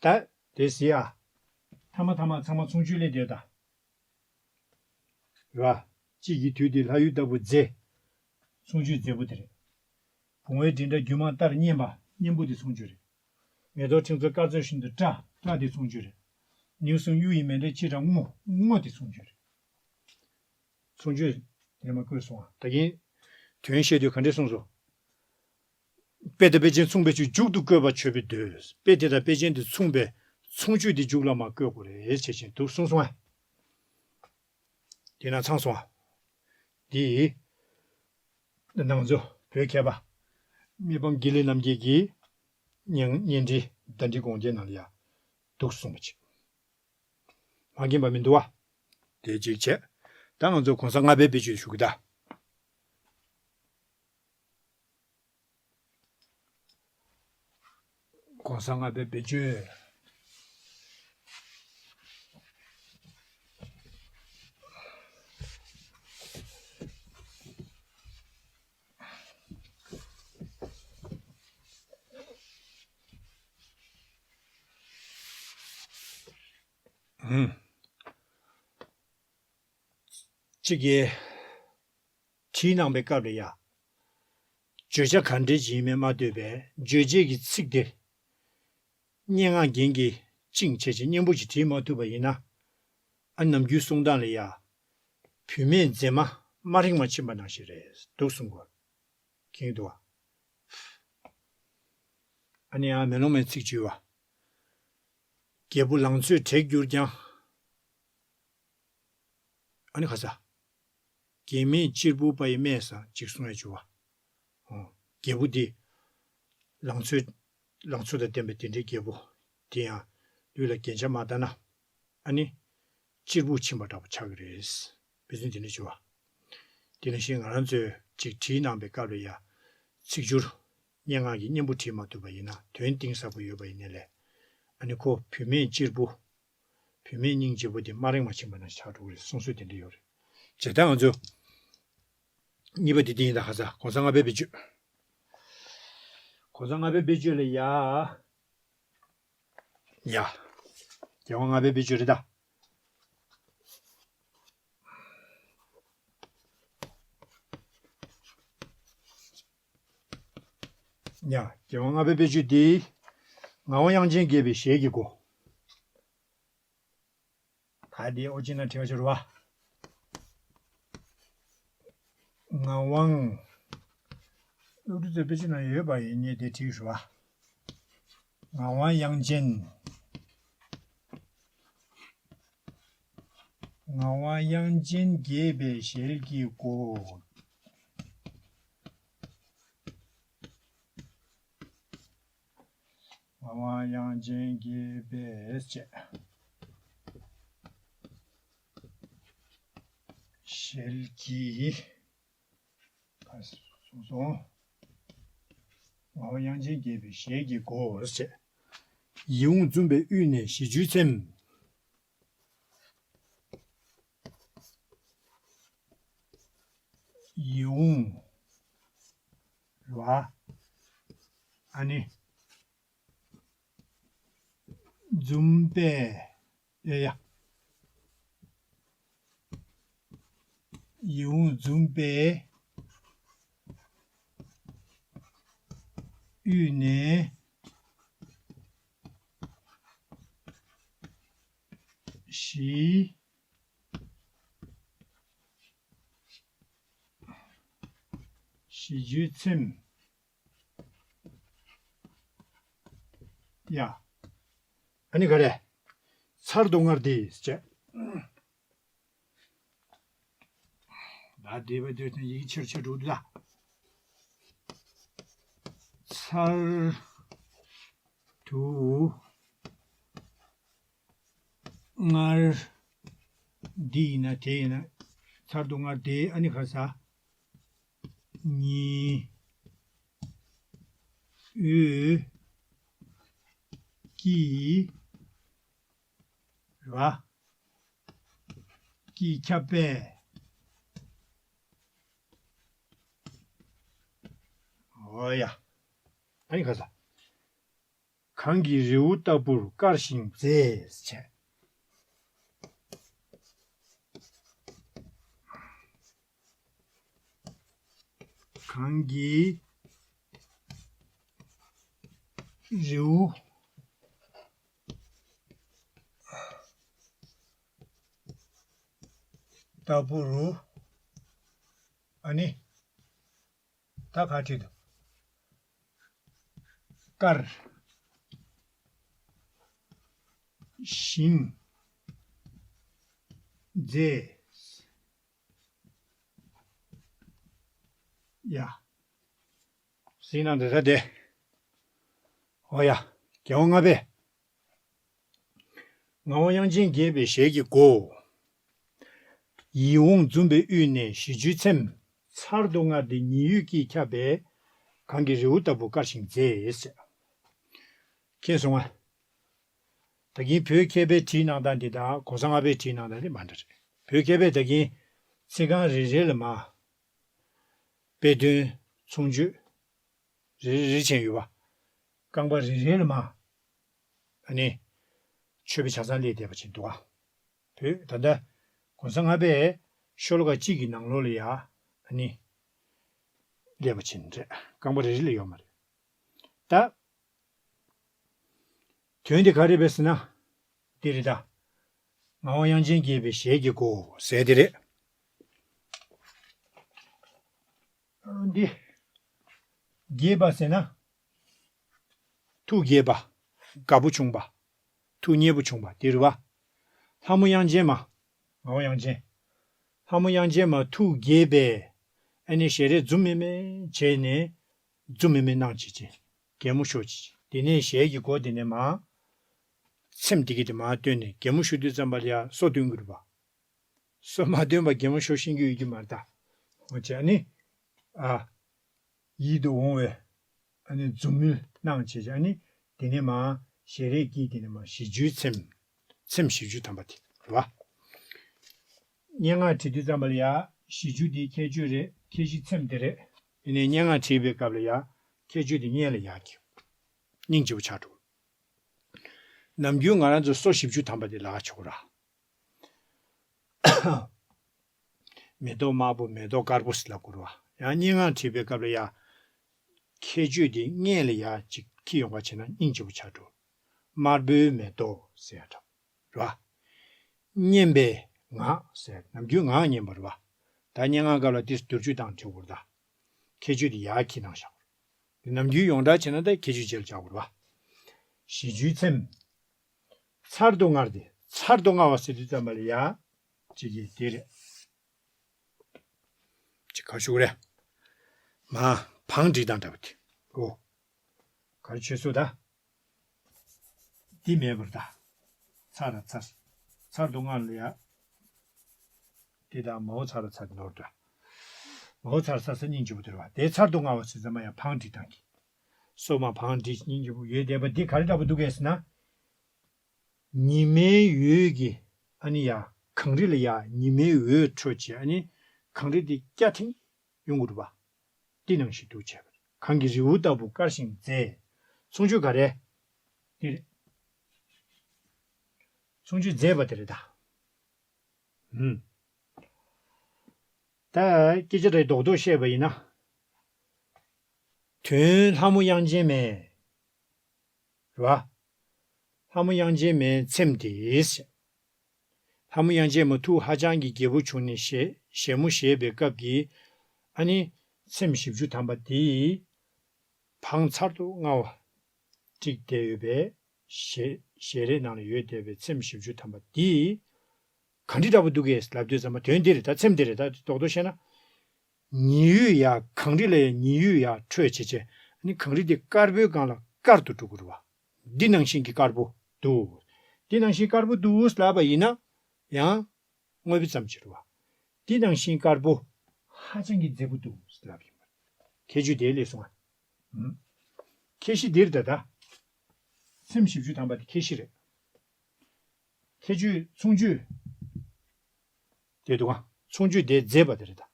ད་དེ་ཟེར་ཡ། ཐ་མ་ཐ་མ་ཚང་མ་མཚུངས་ཆོས་སླེབས་བསྡད་ད། རེད་བ། དཔྱིད་ཀྱི་དུས་འདི་ལྷ་ཡུལ་ལྟ་བུ་མཛེས། མཚུངས་ཆོས་མཛེས་པོ་དེ་རེད། བུང་བའི་མགྲིན་སྒྲ་རྒྱུད་མངས་ལྟར་སྙན་པ། སྙན་པོ་དེ་མཚུངས་ཆོས་རེད། མེ་ཏོག་ཕྲེང་ཚོགས་སྐར་ཚོགས་བཞིན་དུ་བཀྲ། བཀྲ་དེ་མཚུངས་ཆོས་རེད། ནེའུ་གསིང་གཡུ་ཡི་མཎྜལ་ཅི་འདྲ་སྔོ། སྔོ་དེ་མཚུངས་ཆོས་རེད། མཚུངས་ཆོས་དེ་མ་བཀོད་སོང་ང་། ད་གིན་དོན་བཤད་དུས་ག་འདྲས་གསུངས་སོང་། དཔེ་དང་དཔེ་ཅན་མཚུངས་པའི་ཆོས་མཇུག་ཏུ་བཀོད་པ་མཆོད་པའི་མདོས། དཔེ་དེ་དང་དཔེ་ཅན་དེ་མཚུངས་པའི་མཚུངས་ཆོས་དེ་མཇུག་ལ་མ་བཀོད་དགོས་རེད་བྱས་ཅན་འདུག་གསུངས་སོང་ཨ། དེ་ན་ཚང་སོང་ཨ། འདི། ནང་ཚོ་བོད་མཁས་པ། མི་ཕམ་དགེ་ལེགས་རྣམ་རྒྱལ་གྱི་སྙན་སྙན་འགྲེལ་ཟླ་སྒྲིལ་དགོངས་རྒྱན་ནང་ལ་ཡ་འདུག་གསུངས་པ་ཅིག་མ་མཁྱེན་པ་མི་འདུག་བ། དེ་གཅིག་བྱས། ད་ང་ཚོ་གོང་ས་ལྔ་པའི་བེད་སྤྱོད་ཞུ་གི་ད། གོང་ས་ལྔ་པའི་བེད་སྤྱོད། ཨུམ། གཅིག་གིས་བྲིས་གནང་པའི་སྐབས་ལ་ཡ། བརྗོད་བྱ་ག་འདྲས་ཡིན་མིན་མ་ལྟོས་པའི་རྗོད་བྱེད་ཀྱི་ཚིག་དེ། སྙན་ངག་རྒྱན་གྱིས་བཅིངས་བྱས་ཀྱི་སྙན་པོ་ཞིག་བྲིས་མ་ཐུབ་པ་ཡིན་ན། ཨ་ནམ་རྒྱུན་གསུང་སྟངས་ལ་ཡ། བུད་མེད་མཛེས་མ་དམར་རིང་མ་ཕྱིན་པ་ནང་བཞིན་རེད་འདུག་གསུང་གོ། མཁྱེན་གྱི་འདུག་བ། ཨ་ནི་ཡང་མེ་ལོང་མའི་ཚིག་བརྗོད་བ། རྒྱལ་པོ་ལང་ཚོས་དྲེགས་གྱུར་ཀྱང་། ཨ་ནི་ཁ་ས། རྒྱན་མེད་གཅེར་བུ་པ་ཡི་སྨྲས་ས་ཅིག་གསུང་ཡ་བྱུང་བ། ཨོ། རྒྱལ་པོ་འདི། ལང་ཚོའི། ལང་ཚོ་དང་ལྡན་པའི་དེ་འདྲའི་རྒྱལ་པོ། དེ་ཡང་ལུས་ལ་རྒྱན་ཆ་མ་བཏགས་ན། ཨ་ནི། གཅེར་བུར་ཕྱིན་པ་འདྲ་པོ་ཆགས་ཀྱི་རེད། དཔེ་མཚོན་དེ་འདྲ་བྱུང་བ། དེ་ནང་བཞིན་ང་རང་ཚོས་ཅིག་བྲིས་གནང་པའི་སྐབས་ལ་ཡ། ཚིག་སྦྱོར། སྙན་ངག་གི་སྙན་པོ་བྲིས་མ་ཐུབ་པ་ཡིན་ན་དོན་གཏིང་ཟབ་པོ་ཡོད་པ་ཡིན་ནའི་ལས། ཨ་ནི་ཁོ་བུད་མེད་གཅེར་བུ། བུད་མེད་སྙིང་རྗེ་པོ་དེ་སྨྲ་རིང་མ་ཕྱིན་པ་ན་ཆགས་འགྲོ་གི་རེད་གསུང་སྲོལ་དེ་འདྲ་ཡོད་རེད། བྱས་ཙང་ང་ཚོ་གཉིས་པ་དེ་འདི་ཡིན་ད། ཁ་ས་གོང་ས་ལྔ་པའི་བེད་སྤྱོད། གོང་ས་ལྔ་པའི་བེད་སྤྱོད་ལ་ཡ། ཡ། རྒྱལ་དབང་ལྔ་པའི་བེད་སྤྱོད་རེད་ད། ཡ། རྒྱལ་དབང་ལྔ་པའི་བེད་སྤྱོད་འདི། ངག་དབང་དབྱངས་ཅན་དགྱེས་པའི་ཞལ་གྱི་སྒོ། ད་འདི་ཨོ་ཅི་ན་བྲིས་པ་ཤོར་བ། ངག་དབང་། སློབ་ཕྲུག་ཚོའི་དཔེ་ཆ་ནང་ཡོད་པ་ཡིན་ངེས་དེ་བྲིས་ཤོར་བ། ངག་དབང་དབྱངས་ཅན། ངག་དབང་དབྱངས་ཅན་དགྱེས་པའི་ཞལ་གྱི་སྒོ། ངག་དབང་དབྱངས་ཅན་དགྱེས་པའི་ཞལ། ཞལ་གྱི། ཨ། སོང་སོང་། ངག་དབང་དབྱངས་ཅན་དགྱེས་པའི་ཞལ་གྱི་སྒོ་ཞེས། ཡིད་འོང་འཛུམ་པའི་དབུས་ནས་ཞི་རྒྱུའི་ཚེམས། ཡིད་འོང་། རེད་བ། ཨ་ནི། འཛུམ་པའི། ཡ་ཡ། ཡིད་འོང་འཛུམ་པའི་དབུས་ནས་ཞི། ཞི་རྒྱུའི་ཚེམས། ཡ། ཨ་ནི་ག་རེ། ཚར་དུ་དངར་ཏེ་ཟེར་བྱས། ད་འདི་བ་འདིར་ཡིག་ཆེར་ཆེར་འགྲོ་འདུག་ད། ཚར་དུ་དངར། འདི་ཡིན་ན་དེ་ཡིན་ན། ཚར་དུ་དངར་ཏེ། ཨ་ནི་ག་རེ་ཟ། ཉི་འོད་ཀྱིས། རེད་བ། ཀྱིས་ཁྱབ་པས། འོ་ཡ། ཨ་ནི་ག་རེ་ཟ། གངས་ཀྱི་རི་བོ་ལྟ་བུར་དཀར་ཞིང་མཛེས་བྱས། གངས་ཀྱི་རི་བོ་ལྟ་བུ་རུ། ཨ་ནི། ད་ག་བྲིས་འདུག་དཀར་ཞིང་མཛེས། ཡ། སྲིད་ན་འདི་ས་དེ། ཨོ་ཡ། རྒྱལ་དབང་ལྔ་པས། ངག་དབང་དབྱངས་ཅན་དགྱེས་པའི་ཞལ་གྱི་སྒོ། ཡིད་འོང་འཛུམ་པའི་དབུས་ནས་ཞི་རྒྱུའི་ཚེམས། ཚར་དུ་དངར་ཏེ་ཉི་འོད་ཀྱིས་ཁྱབ་པའི། གངས་ཀྱི་རི་བོ་ལྟ་བུ་དཀར་ཞིང་མཛེས། མཁྱེན་སོང་ང་། ད་གིན་བོད་མཁས་པའི་བྲིས་གནང་སྟངས་འདི་དང་གོང་ས་ལྔ་པའི་བྲིས་གནང་སྟངས་འདི་མ་འདྲ་རེད། བོད་མཁས་པས་ད་གིན་ཚིག་རྐང་རེ་རེ་ལ་མ། དཔེ་དོན་མཚུངས་བརྗོད་རེ་རེ་རེ་བྱས་ཡོད་པ། རྐང་པ་རེ་རེ་ལ་མ། ཨ་ནི། མཆོད་པའི་ཆ་ཚང་སླེབས་བསྡད་པ་ཅིག་འདུག་ཨ། བོད་ད་ལྟ་གོང་ས་ལྔ་པས་ཤོ་ལོ་ཀ་གཅིག་གི་ནང་ལོགས་ལ་ཡ། ཨ་ནི། སླེབས་པ་ཅིག་རེད། རྐང་པ་རེ་རེ་ལ་ཡོད་མ་རེད། ད། དོན་དེ་ག་རེ་རེད་ཟེར་ན། འདི་རེད་ད། ངག་དབང་དབྱངས་ཅན་དགྱེས་པའི་ཞལ་གྱི་སྒོ་ཟེར་དེ་རེད། འདི། དགྱེས་པ་ཟེར་ན། ཐུགས་དགྱེས་པ། དགའ་པོ་བྱུང་བ། ཐུགས་མཉེས་པོ་བྱུང་བ་དེ་རེད་བ། ལྷ་མོ་དབྱངས་ཅན་མ། ངག་དབང་དབྱངས་ཅན། ལྷ་མོ་དབྱངས་ཅན་མ་ཐུགས་དགྱེས་པས། ཨ་ནི་ཞལ་རས་འཛུམ་མེ་མེ་བྱས་ནས། འཛུམ་མེ་མེ་གནང་བྱེད་ཅིང་། གད་མོ་ཤོར་བྱེད་ཅིང་། དེ་ནས་ཞལ་གྱི་སྒོ་དེ་ནས་མར། ཚེམས་དེ་གི་དེ་མར་བཏོན་ནས་གད་མོ་ཤོར་དུས་ཙམ་པ་ལ་ཡ་སོ་བཏོན་དགོས་རེད་པ། སོ་མ་བཏོན་པ་གད་མོ་ཤོར་ཤེས་ཀྱི་ཡོད་ཀྱི་མ་རེད་ད། འོ་བྱས་ཨ་ནི། ཨ། ཡིད་དུ་འོང་བའི། ཨ་ནི་འཛུམ་དམུལ་གནང་བྱེད་ཅིང་། ཨ་ནི་དེ་ནས་མར་ ཞལ་རས་ཀྱིས་དེ་ནི་མ་གཞི་རྒྱུའི་ཚེམས། ཚེམས་བཞི་བཅུ་ཐམ་པ་དེ་རེད་བ། སྙན་ངག་བྲིས་དུས་ཙམ་པ་ལ་ཡ། གཞི་རྒྱུ་དེ་ཁྱད་ཆོས་རེད། ཁྱད་གཞི་ཚེམས་དེ་རེད། ཡིན་ནའི་སྙན་ངག་བྲིས་པའི་སྐབས་ལ་ཡ། ཁྱད་ཆོས་དེ་སྙན་ལ་ཡ་གི། སྙིང་རྗེ་པོ་ཆགས་འགྲོ། ནམ་རྒྱུན་ང་རང་ཚོ་སོ་བཞི་བཅུ་ཐམ་པ་དེ་ལ་ཆོག་ར། མེ་ཏོག་དམར་པོ་མེ་ཏོག་དཀར་པོ་ཟེར་ལབ་དགོས་རེད་བ། ཡང་སྙན་ངག་བྲིས་པའི་སྐབས་ལ་ཡ། ཁྱད་ཆོས་དེ་སྙན་ལ་ཡ་གཅིག་འཁྱེར་ཡོང་བ་བྱས་ན་སྙིང་རྗེ་པོ་ཆགས་འགྲོ། དམར་པོའི་མེ་ཏོག་ཟེར་ཡ་འདྲ་རེད་བ། སྙན་པའི་ངག་ཟེར་ནམ་རྒྱུན་ངག་སྙན་པ་རེད་བ། ད་སྙན་ངག་སྐབས་ལ་ཏིས་བསྡུར་བཅུ་དང་བྲིས་དགོས་རེད་ད། ཁྱད་ཆོས་དེ་ཡ་འཁྱེར་གནང་བཞག་དགོས་རེད། དེ་ནམ་རྒྱུན་ཡོངས་གྲགས་བྱས་ན་ད་ཁྱད་ཆོས་རྗེས་ལ་བྱ་དགོས་རེད་བ། གཞི་རྒྱུའི་ཚེམས། ཚར་དུ་དངར་ཏེ་ཚར་དུ་དངར་བ་ཟེར་དུས་ཙམ་པ་ལ་ཡ། གཅིག་གིས་དེ་རེད། ཅིག་ག་ཞུ་རེད། མ། བང་སྒྲིག་དང་འདྲ་བ་དེ། ཨོ། ག་རེ་བྱེད་སྲོལ་ད། འདི་མེད་པར་ད། ཚར་ལ་ཚར། ཚར་དུ་དངར་ལ་ཡ། དེ་དང་མའོ་ཚར་ལ་ཚར་ནོར་འདྲ། མའོ་ཚར་ཚར་ས་སྙིང་རྗེ་པོ་དེ་རེད་བ། དེ་ཚར་དུ་དངར་བ་ཟེར་ཙམ་པ་ཡ་བང་སྒྲིག་དང་གི། སོ་མ་བང་སྒྲིག་སྙིང་རྗེ་པོ་ཡོད་བསྡད་པ་འདི་ག་རེ་འདྲ་པོ་འདུག་གས་ཟེར་ན། ཉི་མའི་འོད་ཀྱིས་ཨ་ནི་ཡ་གངས་རི་ལ་ཡ་ཉི་མའི་འོད་འཕྲོས་བྱས་ཨ་ནི་གངས་རི་དེ་སྐྱ་ཐིང་ཡོང་གི་འདུག་བ། འདི་ནང་བཞིན་འདུག་བྱས་པར་གངས་ཀྱི་རི་བོ་ལྟ་བུ་དཀར་ཞིང་མཛེས། མཚུངས་ཆོས་ག་རེ། འདི་རེད། མཚུངས་ཆོས་མཛེས་པ་དེ་རེད་ད། ཧུམ། ད་སྐད་ཆ་རེ་རྡོག་རྡོག་བཤད་པ་ཡིན་ན། དོན་ལྷ་མོ་དབྱངས་ཅན་མའི། རེད་བ། ལྷ་མོ་དབྱངས་ཅན་མའི་ཚེམས་དེ། ལྷ་མོ་དབྱངས་ཅན་མ་ཐུགས་ཧ་ཅང་གི་དགྱེས་པོ་བྱུང་ནས་ཞལ་ཞལ་མོ་བཞེས་པའི་སྐབས་ཀྱི་ཨ་ནི་ཚེམས་བཞི་བཅུ་ཐམ་པ་དེ་བང་ཚར་དུ་དངར་བ་བསྒྲིགས་བསྡད་ཡོད་པས་ཞལ་ཞལ་རས་ནང་ལ་ཡོད་བསྡད་པའི་ཚེམས་བཞི་བཅུ་ཐམ་པ་དེ། ག་འདྲ་འདྲ་པོ་འདུག་གས་ལབ་དུས་ཙམ་པ་དོན་འདི་རེད་ད། ཚེམས་འདི་རེད་ད། རྡོག་རྡོག་བཤད་ན། ཉི་འོད་ཡ་གངས་རི་ལ་ཡ་ཉི་འོད་ཡ་འཕྲོས་བྱས་བྱས་ཨ་ནི་གངས་རི་དེ་དཀར་པོའི་སྒང་ལ་དཀར་དུ་འགྲོ་གི་རེད་བ། འདི་ནང་བཞིན་གྱི་དཀར་པོ་འདུག་འདི་ནང་བཞིན་དཀར་པོ་འདུག་ལབ་པ་ཡིན་ན་ཡང་དངོས་པོ་ཙམ་ཅིག་རེད་བ། འདི་ནང་བཞིན་དཀར་པོ་ཧ་ཅང་གི་མཛེས་པོ་འདུག་ལབ་ཡིན་པ། ཁྱད་ཆོས་དེ་ལས་སོང་ང་། ཁྱད་གཞི་འདིར་ད་ལྟ་ཚེམས་བཞི་བཅུ་ཐམ་པ་དེ་ཁྱད་གཞི་རེད། ཁྱད་ཆོས་མཚུངས་ཆོས་དེ་འདུག་ག་མཚུངས་ཆོས་དེ་མཛེས་པ་དེ་རེད་ད།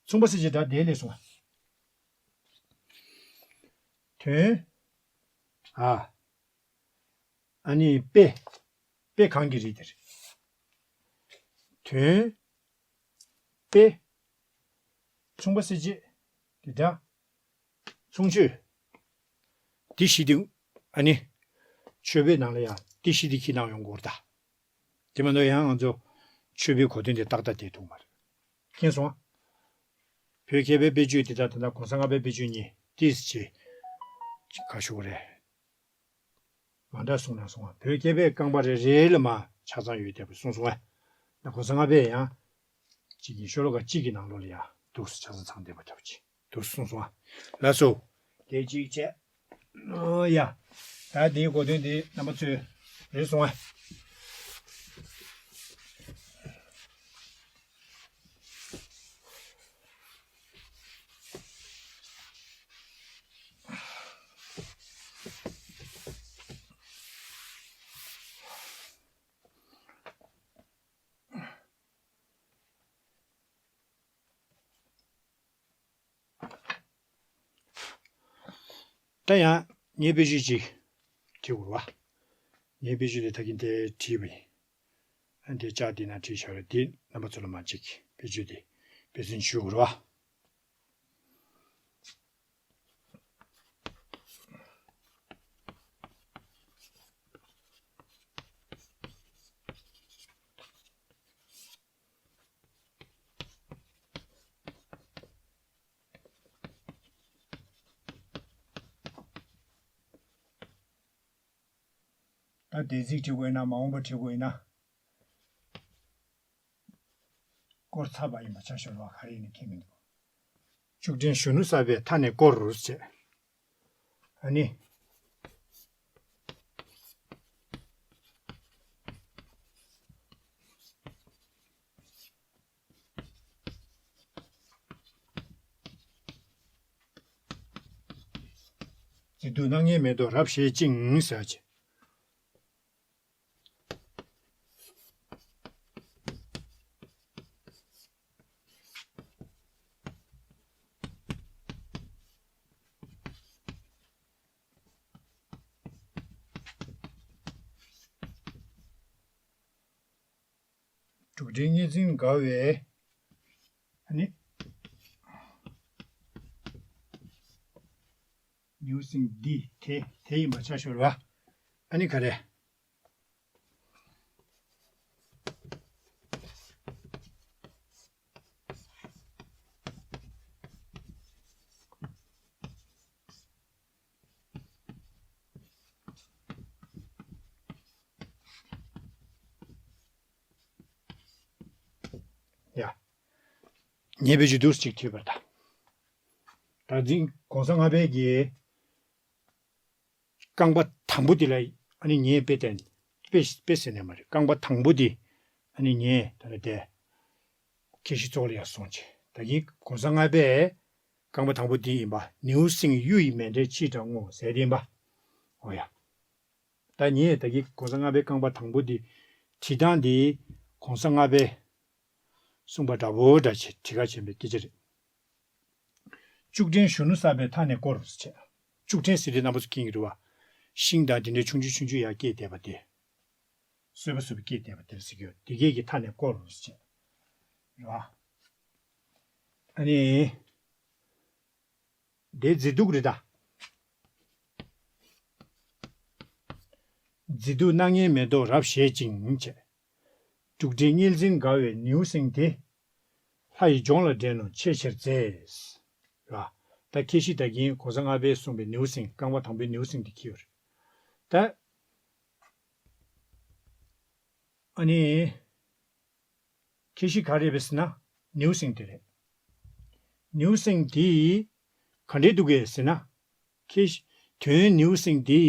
མཚུངས་པ་ཟེར་བྱེད་སྒྲ་དེ་ལས་སོང་ང་། དོན། ཨ། ཨ་ནི་དཔེ། དཔེ་གང་གི་རིགས་དེ་རེད། དོན། དཔེ། མཚུངས་པ་ཟེར་བྱེད། དེ་འདྲ། མཚུངས་ཆོས། འདི་བཞི་དེ་ཨ་ནི། མཆོད་པའི་ནང་ལ་ཡང་འདི་བཞི་དེ་ཁྱེར་གནང་ཡོང་དགོས་རེད་ད། དེ་མ་གཏོགས་ཡང་ང་ཚོ་མཆོད་པའི་གོ་དོན་དེ་ཏག་ཏག་དེ་ཐུག་མ་རེད། མཁྱེན་སོང་ང་། བོད་མཁས་པའི་དཔེ་བརྗོད་དེ་དག་ད་ལྟ་གོང་ས་ལྔ་པའི་དཔེ་བརྗོད་གཉིས་ཏིས་ཅེ། ག་ཞུ་གི་རེད། མ་འདྲ་གསུངས་ན་སོང་ང་། བོད་སྐད་པའི་རྐང་པ་རེ་རེ་ལ་མ་ཆ་ཚང་ཡོད་བསྡད་པ་གསུངས་སོང་ང་། ད་གོང་ས་ལྔ་པས་ཡང་གཅིག་གི་ཤོ་ལོ་ཀ་གཅིག་གི་ནང་ལོགས་ལ་ཡང་འདུག་སེ་ཆ་ཚང་ཚང་བསྡད་པ་འདྲ་པོ་ཅིག་འདུག་སེ་གསུངས་སོང་ང་། ལགས་སོ། དེ་གཅིག་བྱས། ཨོ་ཡ། ད་དེའི་གོ་དོན་དེ་རྣམ་པ་ཚོས་རེད་སོང་ང་། ད་ཡང་ངའི་དཔེ་བརྗོད་ཅིག་བྲིས་དགོས་རེད་བ། ངའི་དཔེ་བརྗོད་དེ་ད་གིན་དེ་བྲིས་པ་ཡིན། ཨ་འདི་ལྕགས་འདི་ན་བྲིས་བཞག་རེད། འདི་རྣམ་པ་ཚོ་ལ་མ་གཅིག་དཔེ་བརྗོད་དེ་དཔེ་མཚོན་ཞུ་དགོས་རེད་བ། ད་འདས་ཚིག་བྲི་དགོས་ཡིན་ན་མ་འོངས་པ་བྲི་དགོས་ཡིན་ན། སྐོར་ཚར་བ་ཡིན་པ་ཆ་ཤོར་བ་ག་རེ་ཡིན་ན་ཁྱད་མི་འདུག་ཤུགས་ལྡན་གཞོན་ནུ་གསར་པས་མཐའ་ནས་བསྐོར་བྱས། ཨ་ནི། མཛེས་སྡུག་སྣ་ལྔའི་མེ་ཏོག་རབ་བཞད་ཅིང་ཟེར་བ་ཅིག་འབྲུག་སྒྲའི་གཉིས་འཛིན་དགའ་བའི། ཨ་ནི། ནེའུ་གསིང་འདི་དེ་དེ་ཡིན་པ་ཆ་ཤོར་བ། ཨ་ནི་ག་རེ། ཡ། ཉེ་བའི་ཇུ་དུས་གཅིག་ཐུས་པར་ད། ད་འཛིན་གོང་ས་ལྔ་པའི་གི། རྐང་པ་དང་པོ་དེ་ལ་ཨ་ནི་ངས་དཔེ་བསྟན། དཔེ་དཔེ་ཟེར་ནས་མ་རེད། རྐང་པ་དང་པོ་དེ་ཨ་ནི་ངས་ད་ལྟ་དེ་ཁྱད་གཞི་ཚོགས་ལ་ཡར་སོང་བྱས། ད་གིན་གོང་ས་ལྔ་པས་རྐང་པ་དང་པོ་དེ་ཡིན་པ། ནེའུ་གསིང་གཡུ་ཡི་མཎྜལ་ཕྱིར་དྲངས་ངོ་ཟེར་དེ་ཡིན་པ། འོ་ཡ། ད་ངས་ད་གིན་གོང་ས་ལྔ་པའི་རྐང་པ་དང་པོ་དེ་བྲིས་སྟངས་དེ་གོང་ས་ལྔ་པས་གསུངས་པ་འདྲ་བོ་འདྲ་བྱས་བྲིས་ཁ་ཕྱིན་པའི་སྐད་ཆ་རེད། ལྕུག་ཕྲན་གཞོན་ནུ་བསགས་པའི་མཐའ་ནས་བསྐོར་ཟེར་བྱས། ལྕུག་ཕྲན་ཟེར་དུས་རྣམ་པ་ཚོ་མཁྱེན་གྱི་རེད་བ། ཤིང་དང་དེ་འདྲའི་ཆུང་ཆུང་ཆུང་ཆུང་ཡར་སྐྱེས་བསྡད་པ་དེ། སོས་པ་སོས་པ་སྐྱེས་བསྡད་པ་དེ་ཟེར་གྱི་ཡོད། དེ་གས་ཀྱི་མཐའ་ནས་བསྐོར་ཟེར་བྱས། རེད་བ། ཨ་ནི། དེ་མཛེས་སྡུག་རེད་ད། མཛེས་སྡུག་སྣ་ལྔའི་མེ་ཏོག་རབ་བཞད་ཅིང་བྱས། འབྲུག་སྒྲའི་གཉིས་འཛིན་དགའ་བའི་ནེའུ་གསིང་དེ། ལྷ་ཡི་ལྗོངས་ལ་འདྲེན་ནོ་ཆེས་ཆེར་མཛེས། ར། ད་ཁྱད་གཞི་ད་གིན་གོང་ས་ལྔ་པས་གསུངས་པའི་ནེའུ་གསིང་། རྐང་པ་དང་པོའི་ནེའུ་གསིང་དེ་འཁྱེར་ཡོད་རེད། ད། ཨ་ནི། ཁྱད་གཞི་ག་རེ་རེད་ཟེར་ན། ནེའུ་གསིང་དེ་རེད། ནེའུ་གསིང་དེ་ག་འདྲས་འདུག་གས་ཟེར་ན། ཁྱད་གཞི། དོན་ནེའུ་གསིང་དེ་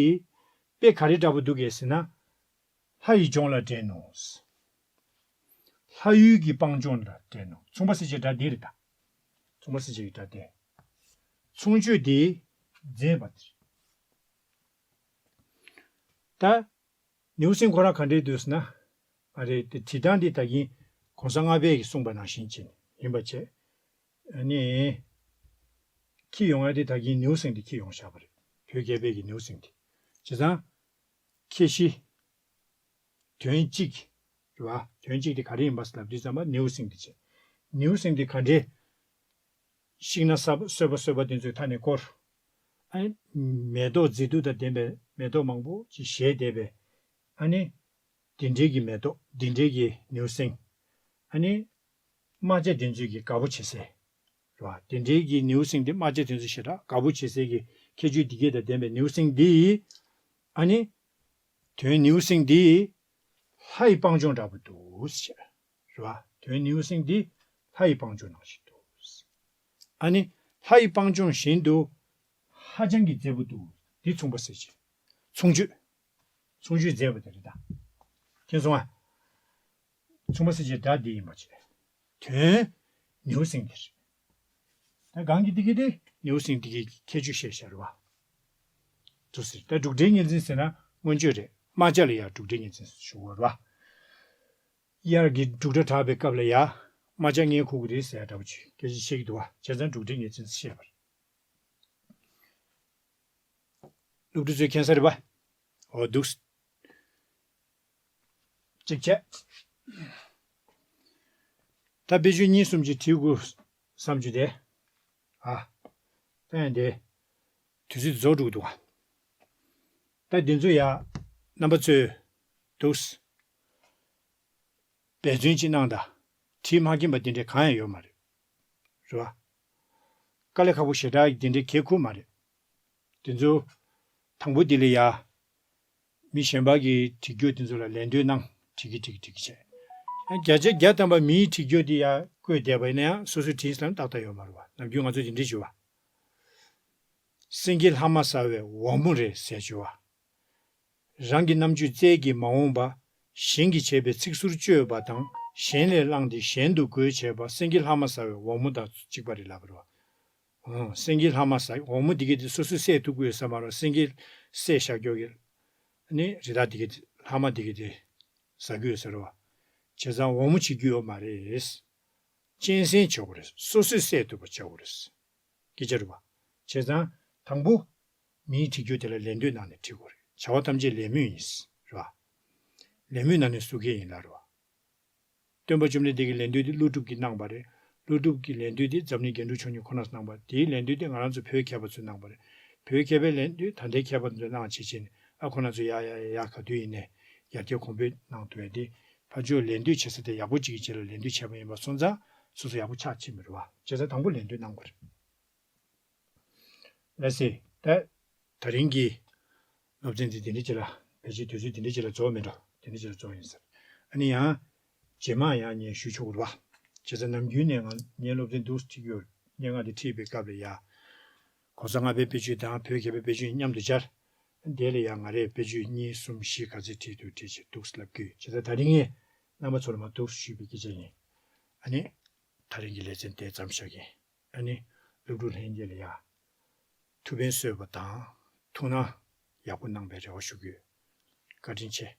དཔེ་ག་རེ་འདྲ་པོ་འདུག་གས་ཟེར་ན། ལྷ་ཡི་ལྗོངས་ལ་འདྲེན་ནོ། ལྷ་ཡུལ་གྱི་སྤང་ལྗོངས་ལ་འདྲེན་ནོ། མཚུངས་པ་གསལ་བྱེད་སྒྲ་འདི་རེད་ད། མཚུངས་པ་གསལ་བྱེད་ཀྱི་སྒྲ་དེ། མཚུངས་བརྗོད་འདི་མཛེས་པ་དེ་རེད། ད། ནེའུ་གསིང་ཁོ་རང་ག་འདྲས་འདུག་ཟེར་ན། ཨ་རེ་དེ་བྲིས་སྟངས་འདི་ད་གིན་གོང་ས་ལྔ་པས་ཀྱིས་གསུངས་པ་ནང་བཞིན་བྱས་ནས་ཡིན་པ་བྱས། ཨ་ནི། འཁྱེར་ཡོང་ཡ་དེ་ད་གིན་ནེའུ་གསིང་དེ་འཁྱེར་ཡོང་བཞག་པ་རེད། བོད་རྒྱལ་པོའི་གི་ནེའུ་གསིང་དེ། བྱས་ཙང་། ཁྱད་གཞི། དོན་གཅིག་རེད་བ། དོན་གཅིག་དེ་ག་རེ་ཡིན་པ་ལབ་དུས་ཙམ་པ་ནེའུ་གསིང་དེ་བྱས། ནེའུ་གསིང་དེ་ག་འདྲས། ཤིང་སྣ་སོས་པ་སོས་པ་དེ་ཚོའི་མཐའ་ནས་བསྐོར། ཨ་ནི། མེ་ཏོག་མཛེས་སྡུག་དང་ལྡན་པའི་མེ་ཏོག་མང་པོ་ཅིག་བཞད་བསྡད་པའི། ཨ་ནི། དེ་འདྲའི་གི་མེ་ཏོག་དེ་འདྲའི་གི་ནེའུ་གསིང་། ཨ་ནི། རྨ་བྱ་དེ་ཚོས་ཀྱི་དགའ་པོ་བྱེད་སའི། རེད་བ། དེ་འདྲའི་གི་ནེའུ་གསིང་དེ་རྨ་བྱ་དེ་ཚོ་ཞེ་དྲག་དགའ་པོ་བྱེད་སའི་གི་ཁྱད་ཆོས་འདི་གས་དང་ལྡན་པའི་ནེའུ་གསིང་འདི། ཨ་ནི། དོན་ནེའུ་གསིང་འདི། ལྷ་ཡི་སྤང་ལྗོངས་འདྲ་པོ་འདུག་ཟེར། རེད་བ། དོན་ནེའུ་གསིང་འདི་ལྷ་ཡི་སྤང་ལྗོངས་ནང་བཞིན་འདུག། ཨ་ནི། ལྷ་ཡི་སྤང་ལྗོངས་བཞིན་དུ། ཧ་ཅང་གི་མཛེས་པོ་འདུག། འདི་མཚུངས་པ་གསལ་བྱེད། མཚུངས་བརྗོད། མཚུངས་བརྗོད་མཛེས་པ་དེ་རེད་ད། མཁྱེན་སོང་ཨ། མཚུངས་པ་གསལ་བྱེད་སྒྲ་འདི་ཡིན་པ་བྱས། དོན། ནེའུ་གསིང་དེ་རེད། ད་གང་གི་འདི་གི་དེ་ནེའུ་གསིང་འདི་གི་ཁྱད་ཆོས་བཤད་བཞག་རེད་བ། འདུག་ཟེར། ད་འབྲུག་སྒྲའི་གཉིས་འཛིན་ཟེར་ན་མངོན་བརྗོད་རེད། རྨ་བྱ་ལ་ཡང་འབྲུག་སྒྲའི་གཉིས་འཛིན་ཞུ་དགོས་རེད་བ། དབྱར་གྱི་འབྲུག་སྒྲ་གྲགས་པའི་སྐབས་ལ་ཡང་རྨ་བྱ་མངལ་ཁུག་གི་རེད་ཟེར་ཡ་འདྲ་པོ་ཅིག་སྐད་ཆ་བཤད་ཀྱི་འདུག་བ། བྱས་ཙང་འབྲུག་སྒྲའི་གཉིས་འཛིན་བཤད་པ་རེད། སློབ་ཕྲུག་ཚོས་མཁྱེན་ས་རེད་པ། འོ་འདུག་གཅིག་བྱས། ད་དཔེ་བརྗོད་གཉིས་གསུམ་ཅིག་བྲིས་དགོས་བསམ་རྒྱུ་དེ། ཨ། ད་ཡང་དེ། དུས་ཚོད་རྫོགས་འགྲོ་གི་འདུག་ཨ། ད་འདི་ཚོ་ཡ། རྣམ་པ་ཚོས། འདུག་འབད་བརྩོན་ཅིག་གནང་དང་། བྲིས་མ་མཁྱེན་པ་འདི་འདྲའི་གང་ཡང་ཡོད་མ་རེད། རེད་བ། དཀའ་ལས་ཁག་པོ་ཞེ་དྲག་འདི་འདྲའི་གལ་ཁུར་མ་རེད། དེ་ཚོ། དང་པོ་འདི་ལ་ཡ། མི་གཞན་པ་གིས་བྲིས་རྒྱུ་དེ་ཚོ་ལ་ལན་ལྟོས་གནང་། བྲིས་ཀྱི་བྲིས་ཀྱི་བྲིས་ཀྱི་བྱས། ཡང་བརྒྱ་ཆ་བརྒྱ་ཐམ་པ་མིའི་བྲིས་རྒྱུ་འདི་ཡ་བཀོད་བསྡད་པ་ཡིན་ན་ཡང་སོ་སོས་བྲིས་ལ་ཏག་ཏག་ཡོད་མ་རེད་བ། ནམ་རྒྱུན་ང་ཚོ་དེ་འདྲའི་བརྗོད་བ། སེང་གེ་ལྷ་མ་ཟ་བའི་འོལ་མོ་རེད་ཟེར་བརྗོད་བ། རང་གི་རྣམ་དཔྱོད་རྩལ་གྱིས་མ་འོངས་པ། གཞན་གྱིས་བྱས་པའི་ཚིག་ཟུར་བཅོས་པ་དང་གཞན་ལས་བླངས་ཏེ་གཞན་དུ་འགོད་བྱས་པ་སེང་གེ་ལྷ་མ་ཟ་བའི་འོལ་མོ་དང་གཅིག་པ་རེད་ལབ་པ་རེད་བ། ཨང་། སེང་གེ་ལྷག་མ་ཟ། འོལ་མོ་འདི་གི་དེ་སོ་སོས་བསད་ཐུབ་ཀྱི་ཡོད་ས་མ་རེད། སེང་གེ་བསད་བཞག་རྒྱུ་གི་ནི་རི་དྭགས་འདི་གི་དེ་ལྷག་མ་འདི་གི་དེ་ཟ་གི་ཡོད་ས་རེད་བ། བྱས་ཙང་འོལ་མོ་བྱེད་རྒྱུ་ཡོད་མ་རེད། གཅན་གཟན་བྱེད་དགོས་རེད། སོ་སོས་བསད་ཐུབ་པ་བྱེད་དགོས་རེད། སྐད་ཆ་རེད་བ། བྱས་ཙང་དང་པོ་མིའི་འཁྲིད་རྒྱུ་དེ་ལ་ལད་ཟློས་གནང་ནས་འཁྲིད་དགོས་རེད། བྱ་བ་ཐམས་ཅད་ལད་མོས་ཡིན། རེད་བ། ལད་མོས་གནང་ནས་བསུ་མཁན་ཡིན་ལ། རེད་བ། སྟོན་པ་བཅོམ་ལྡན་འདས་ཀྱི་ལད་ཟློས་དེ་ཀླུ་སྒྲུབ་ཀྱིས་གནང་བ་རེད། ཀླུ་སྒྲུབ་ཀྱི་ལད་ཟློས་དེ་འཛམ་གླིང་རྒྱན་དྲུག་མཆོག་གཉིས་ཁོ་ནས་གནང་བ། དེའི་ལད་ཟློས་དེ་ང་རང་ཚོ་བོད་མཁས་པ་ཚོས་གནང་བ་རེད། བོད་མཁས་པའི་ལད་ཟློས་ད་ལྟའི་མཁས་པ་ཚོས་གནང་བྱེད་ཆེད་ནས། ཨ། ཁོ་ན་ཚོ་ཡ་ཡ་ཡ་ཡ་ག་དུས་ཡིན་ནས་ཡར་རྒྱས་གོང་འཕེལ་གནང་ཐུབ་ཡ་དེ། ཕར་ཕྱོགས་ལད་ཟློས་བྱེད་ས་དེ་ཡག་པོ་ཅིག་གི་རྗེས་ལ་ལད་ཟློས་བྱས་པ་ཡིན་པ་སོང་ཙང་སོ་སོ་ཡག་པོ་ཆགས་ཕྱིན་པ་རེད་བ། བྱས་ཙང་དང་པོ་ལད་ཟློས་གནང་དགོས་རེད། ལགས་སེ། ད་ད་རིང་གི་སློབ་ཚན་འདི་དེ་འདྲ་ཅིག་ལ། ཕལ་ཆེར་དུས་ཚོད་དེ་འདྲ་ཅིག་ལ་རྫོགས་མེད་འགྲོ། དེ་འདྲ་ཅིག་ལ་རྫོགས་ཡིན་ཟེར། ཨ་ནི་ཡང་རྗེས་མ་ཡང་ངས་ཞུ་ཆོག་གི་རེད་བ། བྱས་ཙང་ནམ་རྒྱུན་ནས་ང་ངའི་སློབ་ཚན་འདུག་སེ་ཁྲིད་ཀྱི་ཡོད། སྙན་ངག་འདི་ཁྲིད་པའི་སྐབས་ལ་ཡ། ༸གོང་ས་ལྔ་པའི་དཔེ་བརྗོད་དང་བོད་རྒྱལ་པོའི་དཔེ་བརྗོད་མཉམ་དུ་སྦྱར། དེ་ལ་ཡང་ང་རས་དཔེ་བརྗོད་གཉིས་གསུམ་བཞི་ག་ཚོད་ཁྲིད་འདུག་ཁྲིད་བྱས་འདུག་སེ་ལབ་ཀྱི་ཡོད། བྱས་ཙང་ད་རིང་ངས་རྣམ་པ་ཚོ་ལ་མར་འདུག་སེ་ཞུས་པའི་སྐད་ཆ་ཡིན། ཨ་ནི་ད་རིང་གི་ལེ་ཚན་དེ་ཙམ་བཞག་གི་ཡིན། ཨ་ནི་སློབ་ཕྲུག་ལྷན་རྒྱས་ལ་ཡ་ཐུགས་ཕན་གསོས་པ་དང་ཐུགས་སྣང་ཡག་པོ་གནང་བའི་རེ་བ་ཞུ་གི་ཡོད། བཀའ་དྲིན་ཆེ།